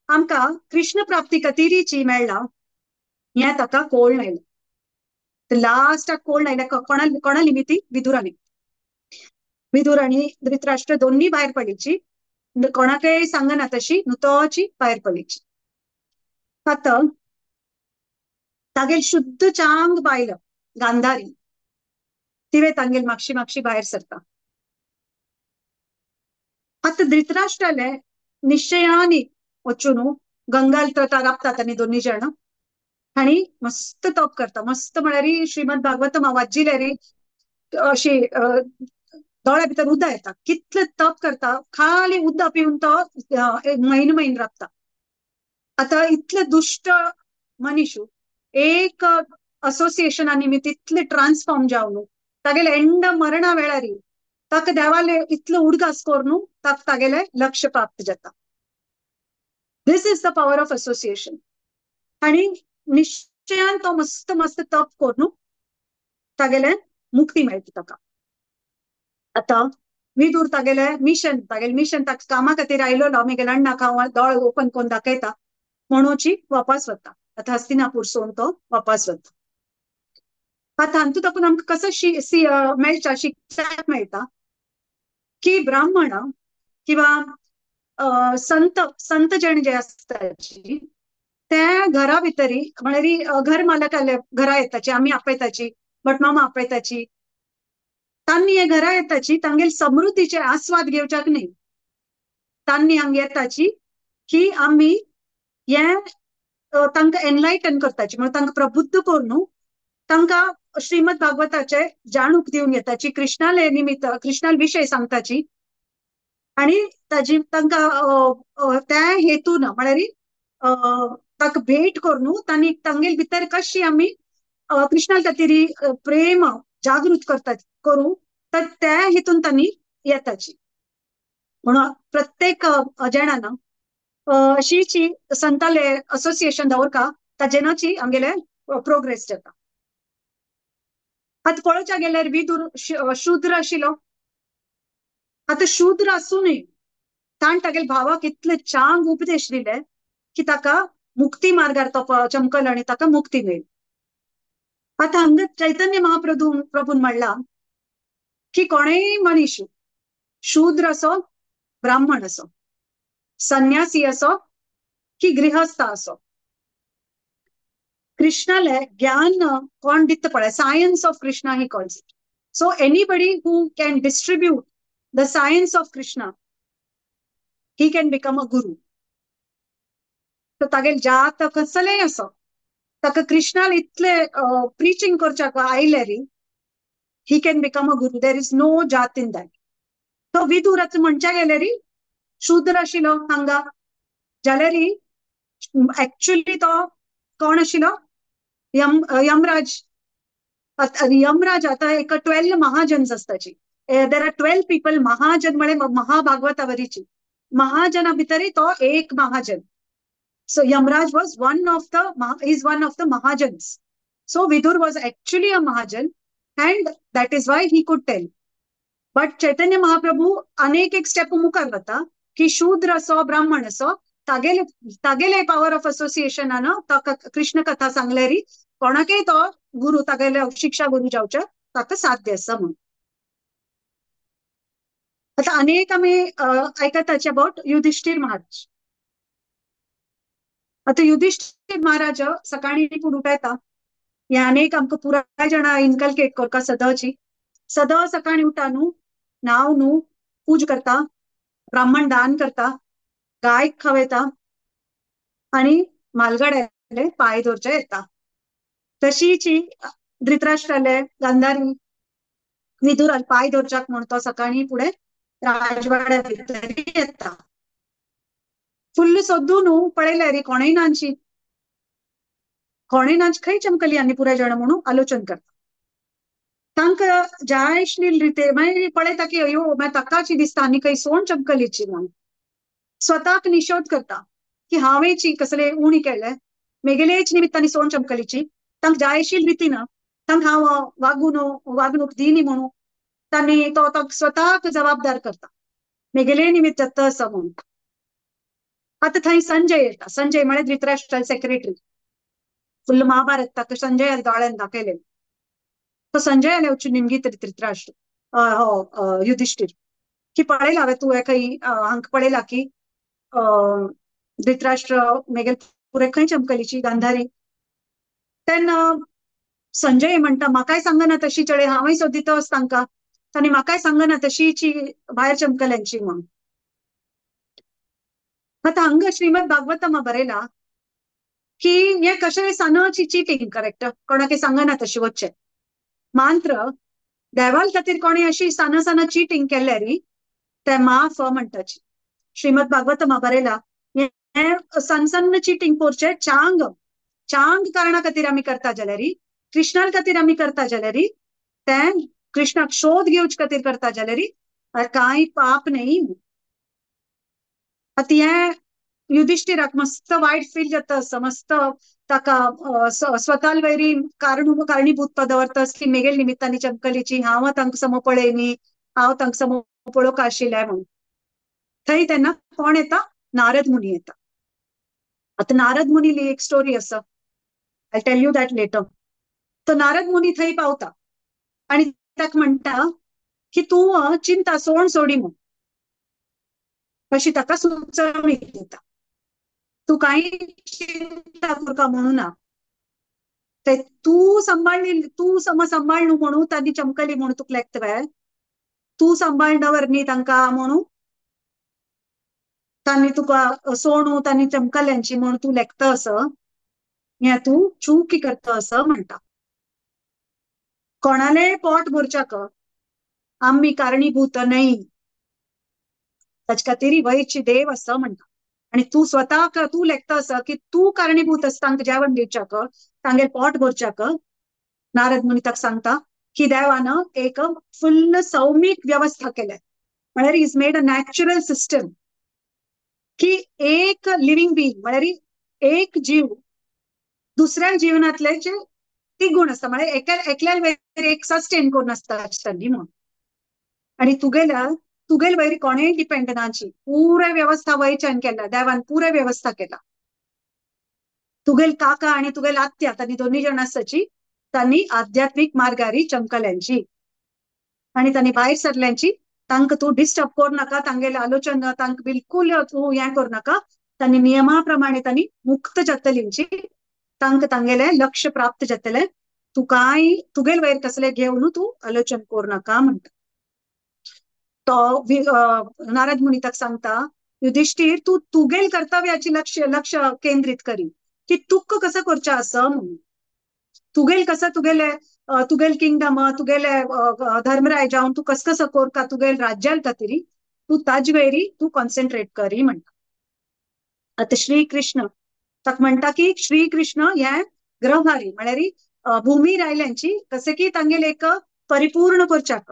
आमकां कृष्ण प्राप्ती खातीरीची मेळ्ळा हें ताका कोळ आयलें. लास्टाक कोळ आयलें कोणा कोणा निमिती? विदुरानी. विदुर आनी धृतराष्ट्र दोन्ही भायर पडलीची, कोणाकय सांगना तशी नुतोची भायर पडलीची. आतां तागेल शुद्ध चांग बायल गांधारी तिवे तांगेल मागशी मागशी भायर सरता. आतां धृतराष्ट्राले निश्चयानी वचून न्हू गंगाल राबतात आनी दोनी जाण आनी मस्त तप करता. मस्त म्हळ्यार श्रीमद भागवतम वाचिल्यार अशी दोळ्या भितर उदक येता, कितले तप करता, खाली उदक पिवन तो म्हयनो म्हयनो राबता. आतां इतले दुश्ट मनीश एक असोसिएशना निमित्त इतले ट्रान्सफॉर्म जावन तागेले एंड मरणा वेळार ताका देवाले इतले उडगास करून ताका तागेले लक्ष प्राप्त जाता. This is the power of association. आनी निश्चयान तो मस्त मस्त तप करून तागेले मुक्ती मेळटा ताका. आतां विदूर तागेले मिशन, तागेले मिशन ताका कामा खातीर आयलोलो, मेगेले अण्णाक हांव दोळे ओपन करून दाखयता म्हणूची वापस वता. आतां हस्तिनापूर सोन तो वापस वता. आतां हातूंत तातूंत आमकां कसो मेळटा, शिकपाक मेळटा की ब्राह्मण किंवा संत संत जण जे आसताची ते घरा भितरी म्हळ्यार घर मालकाले घरा येताची, आमी आपयताची, भटमामा आपयताची, तांणी हे घरा येताची तांगेले समृद्धीचे आस्वाद घेवच्याक न्ही, तांणी हांगा येताची की आमी हे तांकां एनलायटन करताची, म्हणल्यार तांकां प्रबुद्ध करून तांकां श्रीमद भागवताचे जाणूक दिवन येताची, कृष्णाले निमित्त कृष्णाले विशय सांगताची आनी ताजी तांकां त्या हेतून म्हळ्यार ताका भेट करून तांणी तांगेले भितर कशी आमी कृष्णा खातीर प्रेम जागृत करता करूं तर त्या हेतून तांणी येताची. म्हणून प्रत्येक जाणान अशीची संताले असोसिएशन दवरका ताजेनाची आमगेले प्रोग्रेस जाता. आतां पळोवच्या गेल्यार विदूर शूद्र आशिल्लो. आतां शूद्र आसूनय ताण तागेले भावाक इतले चांग उपदेश दिले की ताका मुक्ती मार्गार तो चमकलो आनी ताका मुक्ती मेळ्ळी. आतां हांगा चैतन्य महाप्रभू प्रभून म्हणला की कोणेय मनीस शूद्र असो, ब्राह्मण असो, संन्यासी असो की गृहस्थ असो, कृष्णाले ज्ञान कोण दिता पळय, science of Krishna he calls it. So anybody who can distribute the science of Krishna he can become a guru. तर तागेले जात कसलेय असो ताका कृष्णाल इतले प्रिचिंग करच्याक आयल्यार he can become a guru. There is no जात इन that. तो विदुराचो म्हणच्या गेल्यार शूद्र आशिल्लो हांगा, जाल्यार एक्चुअली तो कोण आशिल्लो, यमराज. यमराज आतां एक 12 महाजन्स आसताची, there are 12 people. महाजन म्हळे महाभागवतावरीची महाजना भितरय तो एक महाजन. So Yamraj was one of the is one of the Mahajans. So Vidur was actually a Mahajan and that is why he could tell. But Chaitanya Mahaprabhu अनेक एक स्टेप मुखार वता की शूद्र असो ब्राह्मण असो तागेले तागेले पावर ऑफ असोसिएशनान ताका कृष्ण कथा सांगल्यारी कोणाकय तो गुरु तागेले शिक्षा गुरु जावच्या ताका साध्य आसा म्हणून. आतां अनेक आमी आयकताचे अबाउट युधिष्ठिर महाराज. आतां युधिष्ठिर महाराज सकाळी पूण उठायता, हे अनेक आमकां पुराय जाणां इनकल्केट करता सदांची. सदां सकाळी उठा न्हू, न्हाव न्हू, पूज करता, ब्राह्मण दान करता, गायक खावयता आनी मालगाड्याले पांय धरचे येता. तशीची धृतराष्ट्राले गांधारी विदुराल पांय धरच्याक म्हूण तो सकाळी फुडें राजवाड्या भितर येता. फुल्ल सोदून न्हू पळयल्यार रे कोणूय नानशी, कोणूय नाच खंय चमकली आनी पुराय जाणां म्हणून आलोचन करता. तांकां जाय आशिल्ली रिते मागीर पळयता की अयो मागीर ताकाची दिसता आनी खंय सोण चमकलीची म्हणून स्वताक निशोध करता की हांवेची कसले उणी केले, मेगेलेच निमित्तांनी सोण चमकलीची, तांकां जाय आशिल्ली रितीन तांकां हांव वागून वागणूक दिनी म्हणून तांणी तो स्वताक जबाबदार करता, मेगेले निमित्त जाता आसा म्हणून. आतां थंय संजय येता. संजय म्हळ्यार धृतराष्ट्र सेक्रेटरी. फुल्ल महाभारत ताका संजय दोळ्यान दाखयले. तो संजयाले वचून निमगीत धृतराष्ट्र हो युधिष्ठिर की पळयला हांवें तूं खंय हांकां पळयला की धृतराष्ट्र मेगेल पुराय खंय चमकलीची गांधारी. तेन्ना संजय म्हणटा म्हाकाय सांगना तशी चडे, हांवूय सोदितच तांकां, तांणी म्हाकाय सांगना तशीची भायर चमकल्यांची म्हणून. आतां हांगा श्रीमद भागवतमा बरयला की हे कशें सानाची चिटींग करेक्ट, कोणाक सांगना तशी वचचें. मात्र देवाल खातीर कोणी अशी साना साना चिटींग केल्यारी ते माफ म्हणटाची. श्रीमद भागवतमा बरयला हे सन सन्न चिटींग करचें चांग चांग कारणा खातीर आमी करता जाल्यारी, कृष्णा खातीर आमी करता जाल्यारी, तें कृष्णाक शोध घेवचे खातीर करता जाल्यारी कांय पाप न्ही. आतां हें युधिष्ठिराक मस्त वायट फील जाता आसा, मस्त ताका स्वताल वैरी कारणीभूत दवरता की मेगेल निमित्तांनी चमकलीची, हांव तांकां समो पळय न्ही, हांव तांकां समो पळोवंक आशिल्लें म्हणून. थंय तेन्ना कोण येता? नारद मुनी येता. आतां नारद मुनीली एक स्टोरी आसा, I tell you that later. तो नारद मुनी थंय पावता आनी ताका म्हणटा की तूं चिंता सोड सोडी म्हूण, अशी ताका सुचवणी दिता. तूं कांय चिंता करका म्हणू ना, ते तूं सांबाळ्ळी, तूं सम सांबाळ न्हू म्हणून तांणी चमकली म्हणून तुका लेखता, तूं सांबाळ दवर न्ही तांकां म्हणून तांणी तुका सोणू तांणी चमकल्यांची म्हणून तूं लेखता असं, हें तूं चुकी करता असं म्हणटा. कोणाले पोट भरच्याक आमी कारणीभूत न्हय, ताचे खातीर वयची देव असं म्हणटा. आनी तूं स्वताक तूं लेखता आसा की तूं कारणीभूत आसा तांकां जेवण दिवच्याक, तांगेर पोट भरच्याक. नारद मुनी ताका सांगता की देवान एक फुल्ल सौमीक व्यवस्था केल्या, म्हळ्यार is made a natural system की एक लिव्हिंग बीइंग म्हळ्यार एक जीव दुसऱ्या जिवनांतले जे तिगून आसता, म्हळ्यार एकल्या वयर एक सस्टेन करून आसता आसता न्ही म्हणून. आनी तुगेल्या तुगेल वयर कोणेय डिपेंड नाची, पुराय वेवस्था वयच्यान केला देवान, पुराय वेवस्था केला. तुगेल काका आनी तुगेल आत्या तांणी दोनूय जाण आसाची, तांणी आध्यात्मीक मार्गारी चमकल्यांची आनी तांणी भायर सरल्यांची. तांकां तूं डिस्टर्ब करूं नाका, तांगेले आलोचन तांकां बिलकूल तूं हें करूं नाका. तांणी नियमा प्रमाणे तांणी मुक्त जातलींची, तांकां तांगेलें लक्ष प्राप्त जातलें. तूं कांय तुगेल वयर कसलें घेवन तूं आलोचन करूं नाका म्हणटा. तो नारद मुनी ताका सांगता, युधिष्ठिर तूं तुगेल कर्तव्याची लक्ष लक्ष केंद्रीत करी की तुका कसं करचें आसा म्हणून. तुगेल कसं तुगेले तुगेल किंगडम तुगेले धर्मराय जावन तूं कस कसं करका तुगेल राज्याल खातीर तूं ताजे वयरी तूं कॉन्सन्ट्रेट करी म्हणटा. आतां श्री कृष्ण ताका म्हणटा की श्री कृष्ण हे ग्रहारी म्हळ्यार भूमीर आयल्यांची कशें की तांगेले एक परिपूर्ण करच्याक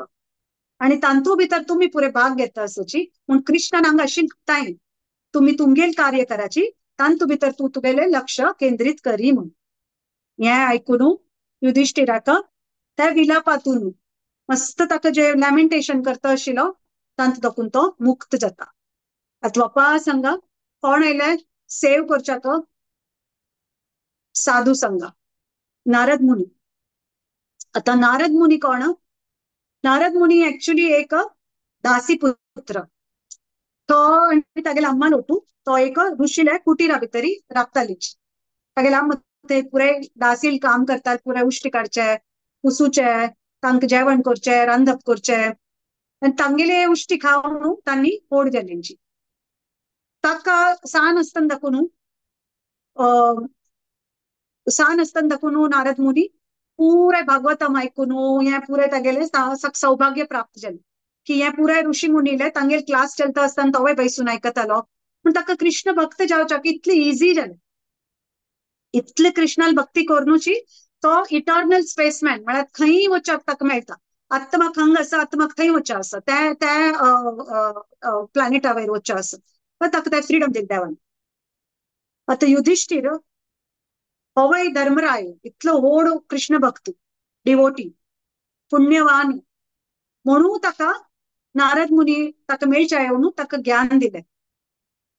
आनी तांतू भितर तुमी पुरे भाग घेता आसूची म्हूण कृष्णान हांगा अशी ताय तुमी तुमगेल कार्य कराची, तांतू भितर तूं तुगेलें लक्ष केंद्रीत करी म्हूण. हें आयकून युधिष्ठिराक त्या विलापातून मस्त ताका जे लॅमेंटेशन करता आशिल्लो तांतू दाखून तो मुक्त जाता. आतां वापस हांगा कोण आयले सेव करच्याक? साधू संगा नारद मुनी. आतां नारद मुनी कोण? नारद मुनी एक्चुअली एक दासी पुत्र. तो आनी तागेले अम्मा लोटू तो एक ऋषीले कुटीरा भितरी राबताली. तागेले अम्मा ते पुराय दासील काम करतात, पुराय उश्टी काडचे, पुसूचे, तांकां जेवण करचें, रांदप करचें. आनी तांगेले उश्टी खावन तांणी पोट जाल्यांची. ताका सान आसतना दाखोवन सान आसतना दाखोवन नारद मुनी पुराय भागवतम आयकून हें पुराय तागेलें सौभाग्य प्राप्त जालें की हें पुराय ऋषी मुनीले तांगेले क्लास चलता आसतना तोवूय बैसून आयकतालो. पूण ताका कृष्ण भक्त जावच्याक इतलें इजी जालें, इतले कृष्णाल भक्ती करुनूची तो इटर्नल स्पेसमॅन म्हळ्यार खंय वचपाक ताका मेळटा. आत्माक हांगा आसा, आत्माक थंय वचचें आसा, त्या त्या प्लॅनेटा वयर वचचें आसा, ताका ते फ्रिडम दिलें देवान. आतां युधिष्ठिर होवय धर्मराय इतलो व्हड कृष्ण भक्त डिवोटी पुण्यवान म्हणून ताका नारद मुनी ताका मेळच्या येवन ताका ज्ञान दिलें.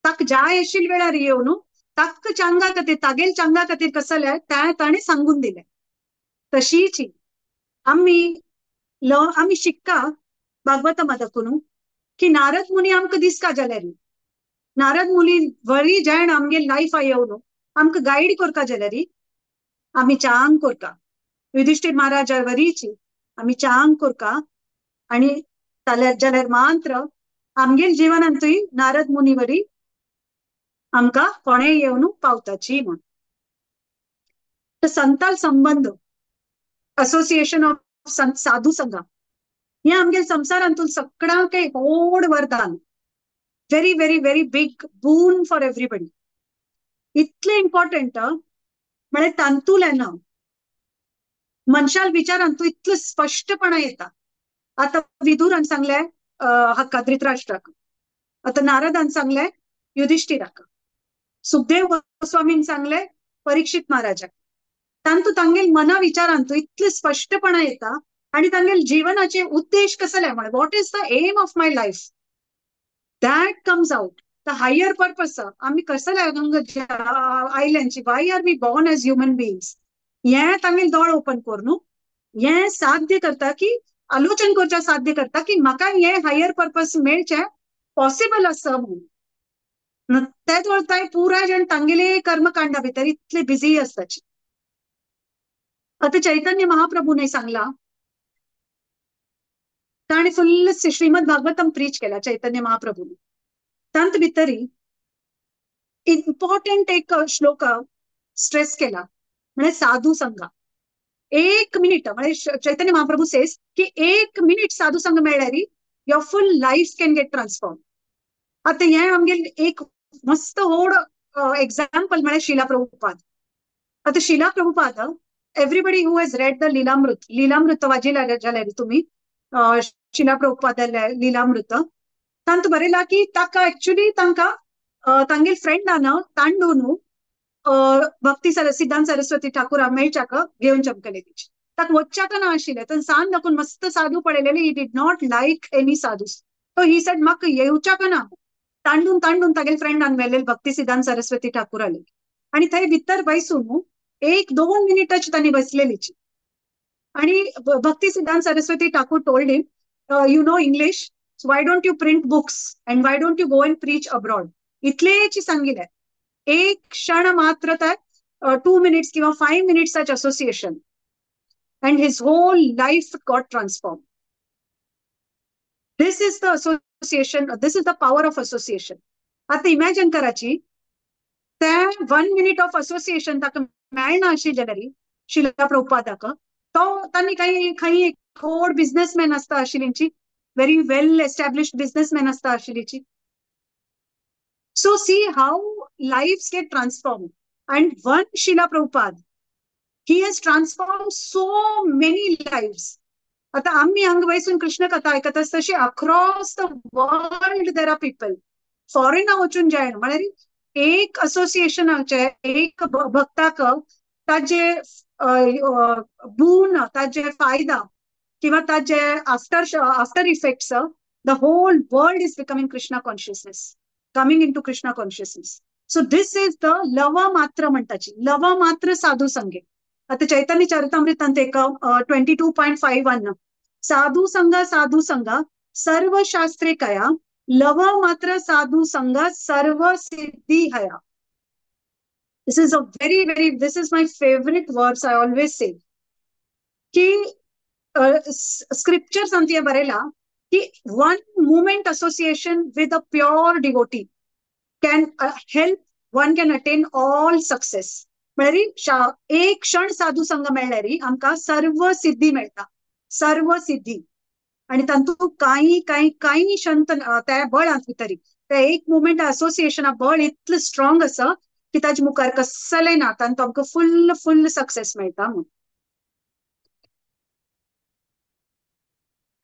ताका जाय आशिल्ल्या वेळार येवन ताका चांगा खातीर तागेल चांगा खातीर कसलें तें ताणें सांगून दिलें. तशीच आमी आमी शिक्का भागवतमा दाखोवन की नारद मुनी आमकां दिसका जाल्यार, नारद मुनी वरी जाण आमगे लायफा येवन आमकां गायड करता जाल्यार आमी चांग करता. युधिष्ठिर महाराजा वरीची आमी चांग करता आनी जाल्यार मात्र आमगेल जिवनांतूय नारद मुनी वरी आमकां कोणें येवन पावताची म्हूण. तर संताल संबंद, असोसिएशन ऑफ साधू संघा, हे आमगे संवसारांतून सगळ्यांक एक व्हड वरदान, very very very big boon for everybody. इतलें इम्पॉर्टंट म्हळ्यार तांतूल्यान मनशाल विचारांतू इतलें स्पश्टपणा येता. आतां विदुरान सांगलें हाका धृतराष्ट्राक, आतां नारदान सांगलें युधिष्ठिराक, सुखदेव गोस्वामीन सांगलें परीक्षित महाराजाक. तांतू तांगेल मना विचारांतू इतलें स्पश्टपणा येता आणि तांगेल जीवनाचे उद्देश कसले म्हळ्यार what is the aim of my life, that comes out. The higher purpose, आमी कसले आयल्यांची, why are we born as human beings, हें तांगेल दोळ ओपन करून हें साध्य करता की आलोचन करच्या साध्य करता की म्हाका हें हायर पर्पस मेळचें पॉसिबल आसा म्हणून. तेच वळताय पुराय जण तांगेले कर्मकांडा भितर इतले बिझी आसताची. आतां चैतन्य महाप्रभूने सांगला, ताणें फुल्ल श्रीमद भागवतम प्रीच केला चैतन्य महाप्रभूने. तांत भितरी इम्पॉर्टंट एक श्लोक स्ट्रेस केला म्हणजे साधू संघा. एक मिनिट म्हणजे चैतन्य महाप्रभू सेस की एक मिनिट साधू संघ मेळ्ळ्यार your full life can get transform. आतां हें आमगेल एक मस्त व्हड एग्जाम्पल म्हळ्यार शिला प्रभुपाद. आतां Srila Prabhupada, everybody who has read the Lilamrita, Lilamrita वाचिला जाल्यार तुमी शिला प्रभुपादाले लिलामृत, तांतू बरयला की ताका एक्चुअली तांकां तांगेल फ्रेंडान तांडून भक्ती सिद्धांत सरस्वती ठाकूरा मेळच्याक घेवन चमकले तिची. ताका वच्च्याक ना आशिल्लें, तर सान दाखून मस्त साधू पळयलेले, he did not like any sadhu, तो he said म्हाका येवच्याक ना. तांडून तांडून तागेल फ्रेंडान व्हेलेले भक्ती सिद्धांत सरस्वती ठाकूराले आणि थंय भितर बैसून 1-2 मिनिटाची तांणी बसलेलीची. आणि Bhakti Siddhanta Saraswati Thakur told him, you know English, so why don't you print books and why don't you go and preach abroad. इतलेची सांगितलें. एक क्षण मात्र तर 2 मिनिट्स किंवा 5 मिनिट्साचे association and his whole life got transform. This is the association, this is the power of association. आता imagine कराची त्या 1 minute of association ताका मेळना आशिल्लें जाल्यार शिला प्रभुपादाक, तो तांणी काही खंय एक व्हड बिझनेसमॅन आसता आशिल्लीची, व्हेरी वेल एस्टॅब्लिश्ड बिझनेसमॅन आसता आशिल्लीची. So see how lives get transformed. And one Srila Prabhupada, he has transformed so many lives. आता आम्ही हांगा बैसून कृष्ण कथा आयकत आसता तशी across the world there are people. फॉरेना वचून जाय म्हळ्यार एक असोसिएशनाचे एक भक्ताक ताजे बून, ताजे फायदा किंवा ताजे after effects, the whole world is becoming Krishna consciousness, coming into Krishna consciousness. So this is the lava matra म्हणटाची, लवा मात्र साधू संगे. आता चैतन्य चरितामृतांत एक 22.51 साधू संगा साधू संगा सर्व शास्त्रे कया, लवा मात्र साधू संगा सर्व सिद्धी हया. This is a very very, this is my favourite verse. I always say की स्क्रिप्चर्स आमचे बरयला की one moment association with a pure devotee can help one can attain all success. म्हळ्यार एक क्षण साधू संघ मेळ्ळ्यार आमकां सर्व सिद्धी मेळटा, सर्व सिद्धी. आणि तातूंत कांय कांय कांय शंत त्या बळांत भितरी त्या एक मुमेंट असोसिएशना बळ इतलें स्ट्रॉंग आसा की ताजे मुखार कसलें ना, तातूंत आमकां फुल्ल फुल्ल सक्सेस मेळटा म्हूण.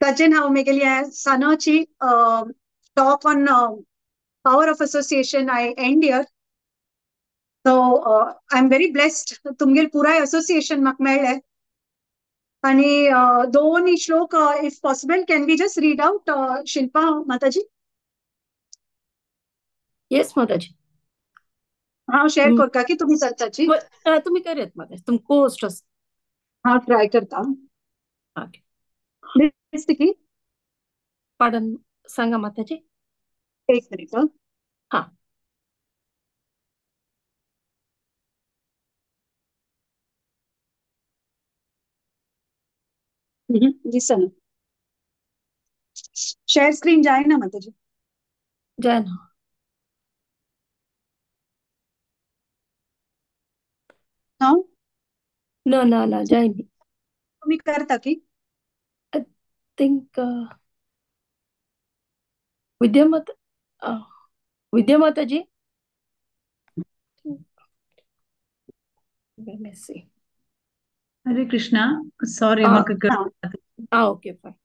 ताजेन हांव म्हगेली सानाची talk on power of association I end here. So I am very blessed, तुमगेल पुराय असोसिएशन म्हाका मेळ्ळें. आणि दोन श्लोक if possible can we just read out, Shilpa Mataji? Yes Mataji. हांव शेअर करता की तुमी करताची? तुमी करयात माताजी, तुम को-होस्ट आसा. हांव ट्राय करता. ओके. दिसता की? पाडन सांगा माताजी. एक मिनिट. हा. दिसना. शेअर स्क्रीन जायना माताजी. जायना. हांव ना ना ना जायनी. तुमी करता की? I think Vidyamata Vidyamataji. Let me see. Hare Krishna. Sorry, okay, fine.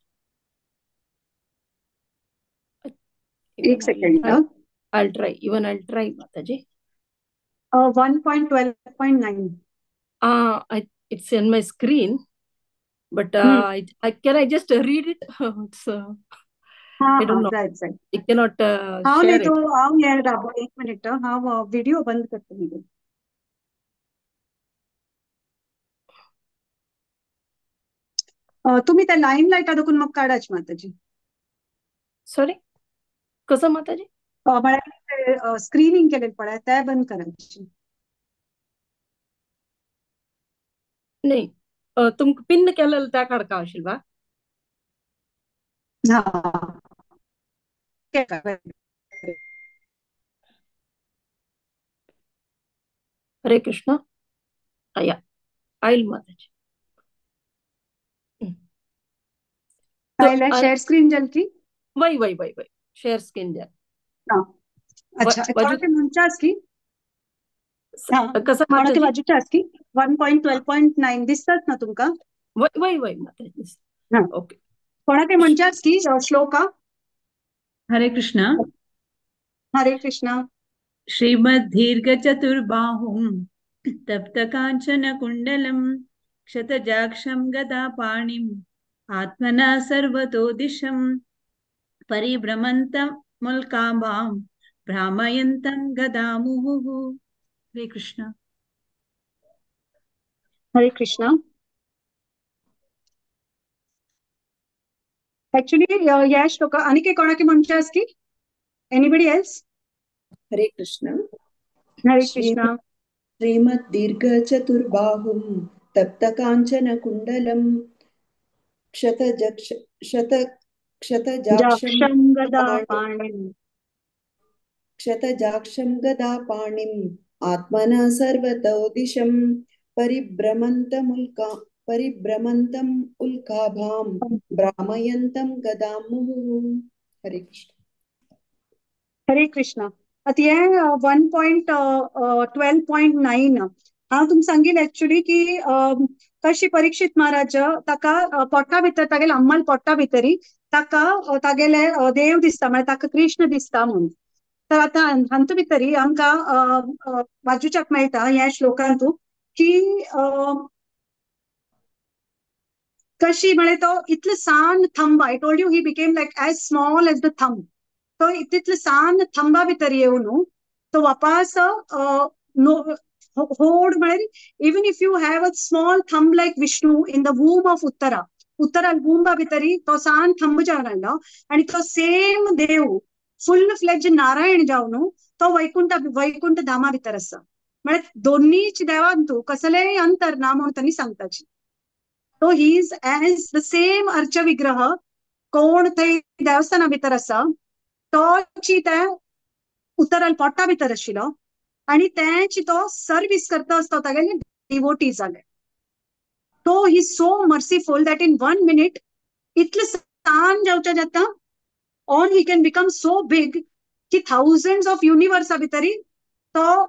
एक second. I'll try. Even I'll try, Mataji. 1.12.9. It's in my screen, but I can I just read it? It's, I don't know. Right, right. I cannot share it. एक minute, हा video बंद करतो मी. तुम्ही त्या line लायटा देखून मग काढाच माताजी. Sorry, कसं माताजी? म्हळ्यार स्क्रीनिंग केलेलं पळय ते बंद करायची. नाही, तुमकां पिन्न केलेलं त्या काडका आशिल्ल बा? हा, हरे कृष्ण. या आयल माताजी. शेअर स्क्रीन जाल की? वय वय वय वय शेअर स्क्रीन जाल. अच्छा, म्हणच्यास की कसं माताजी? बाजूच्यास की 1.12.9 दिसतात ना तुमका? वय वय वय माताजी. ओके, कोणाके म्हणच्यास की श्लोका? हरे कृष्ण. हरे कृष्ण. श्रीमद् दीर्घ चतुर्बाहुं तप्त कांचन कुंडलं क्षतजाक्षं गदापाणिं आत्मना सर्वतो दिशं परिभ्रमन्तं मुल्काभां भ्रामयन्तं गदामुहुः. हरे कृष्ण. हरे कृष्ण. ऍक्च्युली या श्लोक आणि कोणाके म्हणच्यास की? Anybody else? Hare Krishna. Hare Krishna. Shrimad दीर्घ चतुर्बाहुं तप्त कांचन कुंडलं क्षतजाक्षं गदापाणिम् आत्मना सर्वतो दिशं परिभ्रमन्तम् उल्काभां भ्रामयन्तं गदामुहुः. हरे कृष्ण. हरे कृष्ण. आता हे 1.12.9 हांव तुमकां सांगील ऍक्च्युली की कशी परीक्षित महाराज ताका पोटा भितर तागेले अम्माल पोटा भितरी ताका तागेले देव दिसता, म्हळ्यार ताका कृष्ण दिसता म्हणून. तर आतां हातूंत भितरी आमकां वाचूच्याक मेळटा ह्या श्लोकांतू की कशी म्हळ्यार तो इतलो सान thumb, I told you he became like as small as the thumb. तो तितलो सान थंबा भितर येवन तो वापास होड म्हळ्यार even if you have a small thumb like Vishnu in the womb of Uttara, Uttara वूम्बा भितरी तो सान थंब जावन आयलो आनी तो सेम देव फुल फ्लेज नारायण जावन तो वैकुंठ वैकुंठ धामा भितर आसा. म्हळ्यार दोन्हीच देवांतू कसलेय अंतर ना म्हणून तांणी सांगताची. तो he is as the same urge विग्रह कोण थंय देवस्थाना भितर आसा तोची त्या उत्तराल पोटा भितर आशिल्लो आनी तेची तो सर्वीस करता आसता तागेले डिवोटी जाले. तो he so merciful that in 1 minute इतले सान जावच्या जाता on he can become so big की थावजंड्स ऑफ युनिवर्सा भितरी तो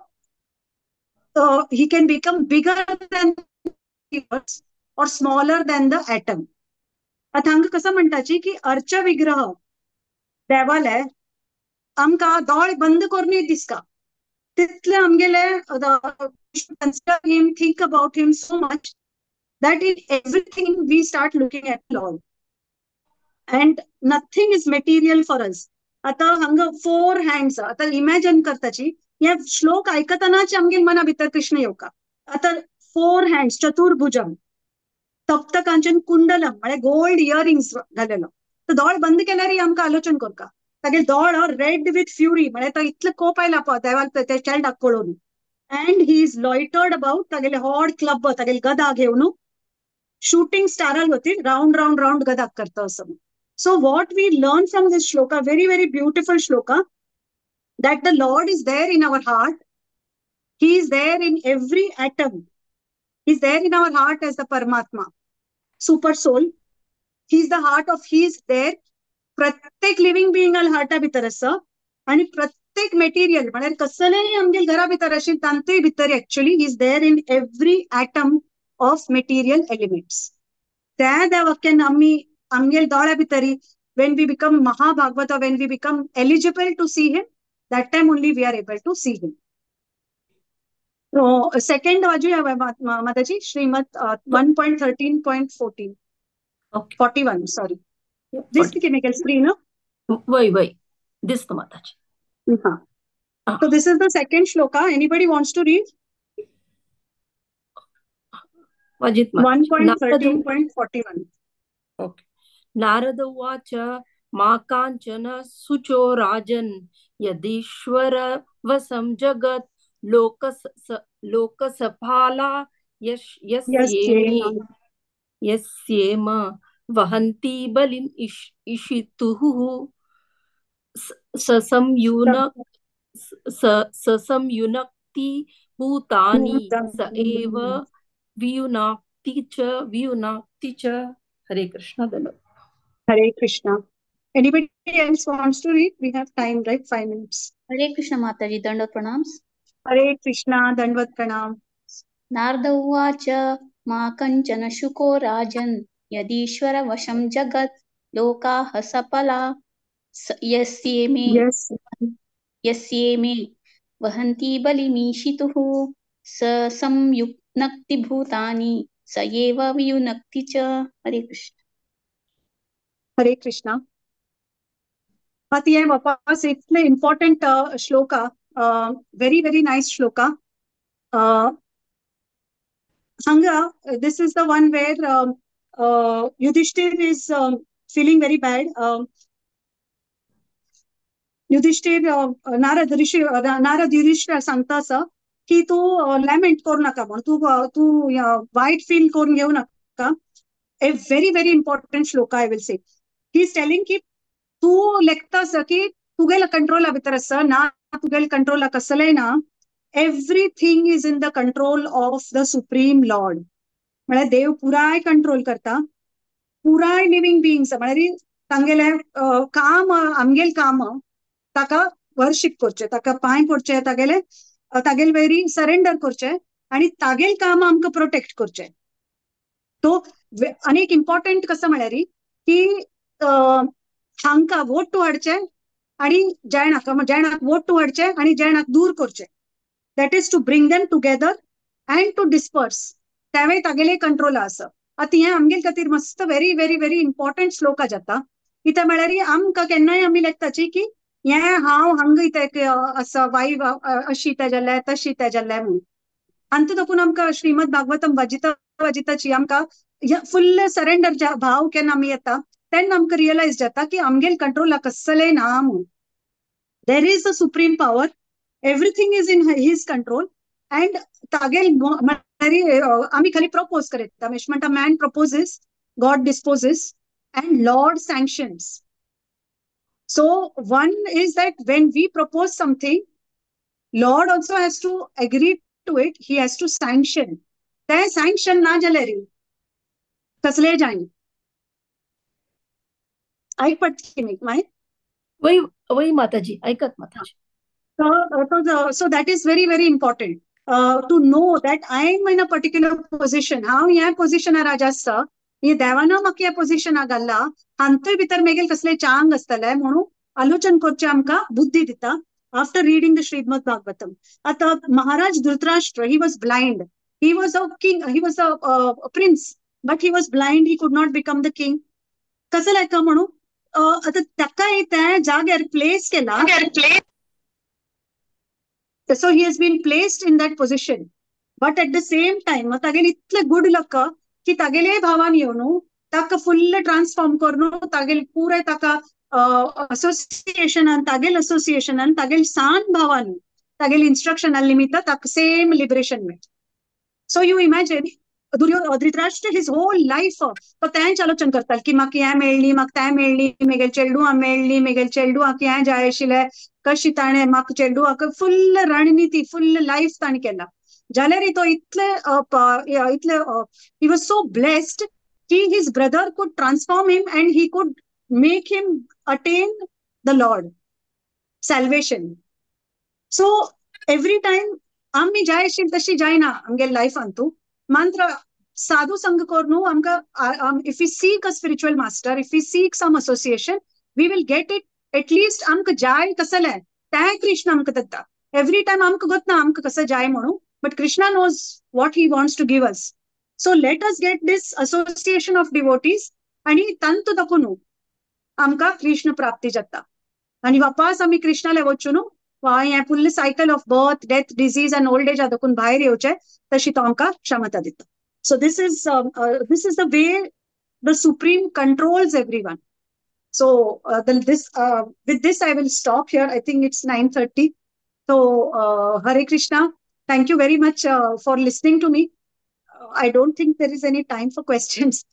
he can become bigger than universe or smaller than the atom. आतां हांगा कसं म्हणटाची की अर्च विग्रह देवाले आमकां दोळे बंद करूनय दिसता तितले आमगेले consider him, think about him so much that in everything we start looking at Lord and nothing is material for us. आतां हांगा 4 हँड्स आतां इमॅजिन करताची हे श्लोक आयकतनाच आमगेले मना भितर कृष्ण येवका. आतां 4 हँड्स चतुर्भुजम तप्त कांचन कुंडलम म्हळ्यार गोल्ड इयरिंग्स घालेलो. तर दोळे बंद केल्यारय आमकां आलोचन करता तागेले दोळ रेड विथ फ्युरी म्हळ्यार तो इतलो कोप आयला पळय देवाक त्या चेल्डाक पळोवन and he is loitered about तागेले हॉड क्लब तागेले गदा घेवन शूटिंग स्टाराल वतीन रावंड रावंड रावंड गदाक करता असो. So what we learn from this shloka, very very beautiful shloka, that the Lord is there in our heart, he is there in every atom. He is there in our heart as the Paramatma, super soul. He is the heart of, he is there. प्रत्येक living बिईंगाल हार्टा भितर आसा आनी प्रत्येक material म्हळ्यार कसलेय आमगेल घरा भितर आशिल्ले तांतूय भितर actually he is there in every atom of material elements. त्या देवाक आमी आमगेल दोळ्या भितरी when we become Mahabhagavata, when we become eligible to see him, that time only we are able to see him. So second वाजूया Mataji, Shrimad 1.13.14. Okay. 41, sorry. This chemical screen, no? Why, why? This the Mataji. So this is the second shloka. Anybody wants to read? Vajit 1.13.41. Okay. Narada उवाच मा कांचन शुचो राजन यदीश्वर वसं जगत् लोकसफाला यस्येम वहन्ति बलिं इषितुः ससंयुनक्ति भूतानि स एव वियुनाक्ति च. हरे Krishna. Hare Krishna. Anybody else wants to read? We have time, right? 5 minutes. Hare Krishna Mataji, Dandavat Pranams. Hare Krishna, Dandavat Pranam. Narada uvacha ma kanchana shuko rajan yadishwara vasham jagat lokaah sapala yasyeme vahanti balimishituh sa samyuknakti bhutani sa eva viyunakti cha. Hare Krishna. Hare Krishna. आतां हें वापस इतले important shloka, very very nice shloka. हांगा this is the one where Yudhishthir is feeling very bad. Yudhishthir Narad Rishi Narad Yudhishthir सांगता आसा की तूं लॅमेंट करूं नाका म्हण, तूं तूं वायट फील करून घेवं नाका. A very very important shloka I will say. He is telling की तूं लेखता आसा की तुगेल्या कंट्रोला भितर आसा ना, तुगेल्या कंट्रोला कसलें ना. Everything is in the control of the supreme lord. म्हळ्यार देव पुराय कंट्रोल करता पुराय लिव्हिंग बिईंग्स. म्हळ्यार तांगेलें काम, आमगेल काम ताका वर्शिप करचें, ताका पांय पडचें, तागेले तागेल वयरी सरेंडर करचें आनी तागेल काम आमकां प्रोटेक्ट करचें. तो आनी एक इम्पॉर्टंट कसं म्हळ्यार की हांकां वोट हाडचें आनी जेणाक जेणाक वोट हाडचें आनी जेणाक दूर करचें. That is to bring them together and to disperse. तेंवूय तागेले कंट्रोल आसा. आतां हें आमगेल खातीर मस्त very very very important shloka जाता. कित्याक म्हळ्यार आमकां केन्नाय आमी लेखताची की हें हांव हांगा इतें आसा, वायफ अशी तें जाल्यार तशी तें जाल्यार म्हणून. आनी देखून आमकां श्रीमद भागवतम वाजिता वाजिताची आमकां फुल्ल सरेंडर भाव केन्ना आमी येता तेन्ना आमकां रियलायज जाता की आमगेल कंट्रोला कसलें ना म्हणून. There is a supreme power, everything is in his control. And तागेल म्हळ्यार आमी खाली प्रपोज करता. म्हणटा man proposes, God disposes and lord sanctions. So one is that when we propose something, lord also has to agree to it, he has to sanction. तें sanction ना जाल्यार कसलें जायना. ऐक पडटी मागीर वही वही माताजी, ऐकत माताजी. So that is very very important to know that I am in a particular position. हांव ह्या पोजिशनार आज आसा, हे देवान म्हाका ह्या पोजिशनाक घाल्ला, हांतूय भितर मेगेल कसले चांग आसतले म्हणून आलोचन करचें आमकां बुद्धी दिता after reading the Shrimad Bhagavatam. आतां Maharaj Dhritarashtra, he was blind. He was a king, he was a prince, but he was blind. He could not become the king. कसं लायका म्हणून आतां ताका त्या जाग्यार प्लेस केला. So he has been placed in that position. But at the same time तागेले इतले good luck की तागेले भावान येवन ताका फुल्ल ट्रान्सफॉर्म करून तागेले पुराय ताका असोसिएशनान, तागेल असोसिएशनान, तागेल सान भावान तागेल इन्स्ट्रक्शना निमित्त ताका सेम लिबरेशन मेळटा. So you imagine Dhritarashtra his whole life तो तेंच आलोचन करताले की म्हाका हें मेळ्ळी, म्हाका तें मेळ्ळी, मेगेल चेडवां मेळ्ळी, मेगेल चेडवांक हें जाय आशिल्लें, कशी ताणें म्हाका चेडवांक फुल्ल रणनिती, फुल्ल लायफ ताणें केला. जाल्यार तो इतले इतले he was so blessed की his brother could transform him and he could make him attain the Lord, salvation. So every time आमी जाय आशिल्ली तशी जायना आमगे लायफान तूं मात्र साधू संग करून आमकां if you seek a spiritual master, if you seek some association, we will get it. At least आमकां जाय तसलें तें कृष्ण आमकां दिता. एवरी टायम आमकां गोतना आमकां कसं जाय म्हणून, but Krishna knows what he wants to give us. So let us get this association of devotees आनी तांतू दाखोवन आमकां कृष्ण प्राप्ती जाता आनी वापास आमी कृष्णाले वचून हें full cycle of birth, death, disease and old age दाखोवन भायर येवचें तशी तो आमकां क्षमता दिता. So this is the way the supreme controls everyone. So with this I will stop here. I think it's 9:30. So Hare Krishna, thank you very much for listening to me. I don't think there is any time for questions.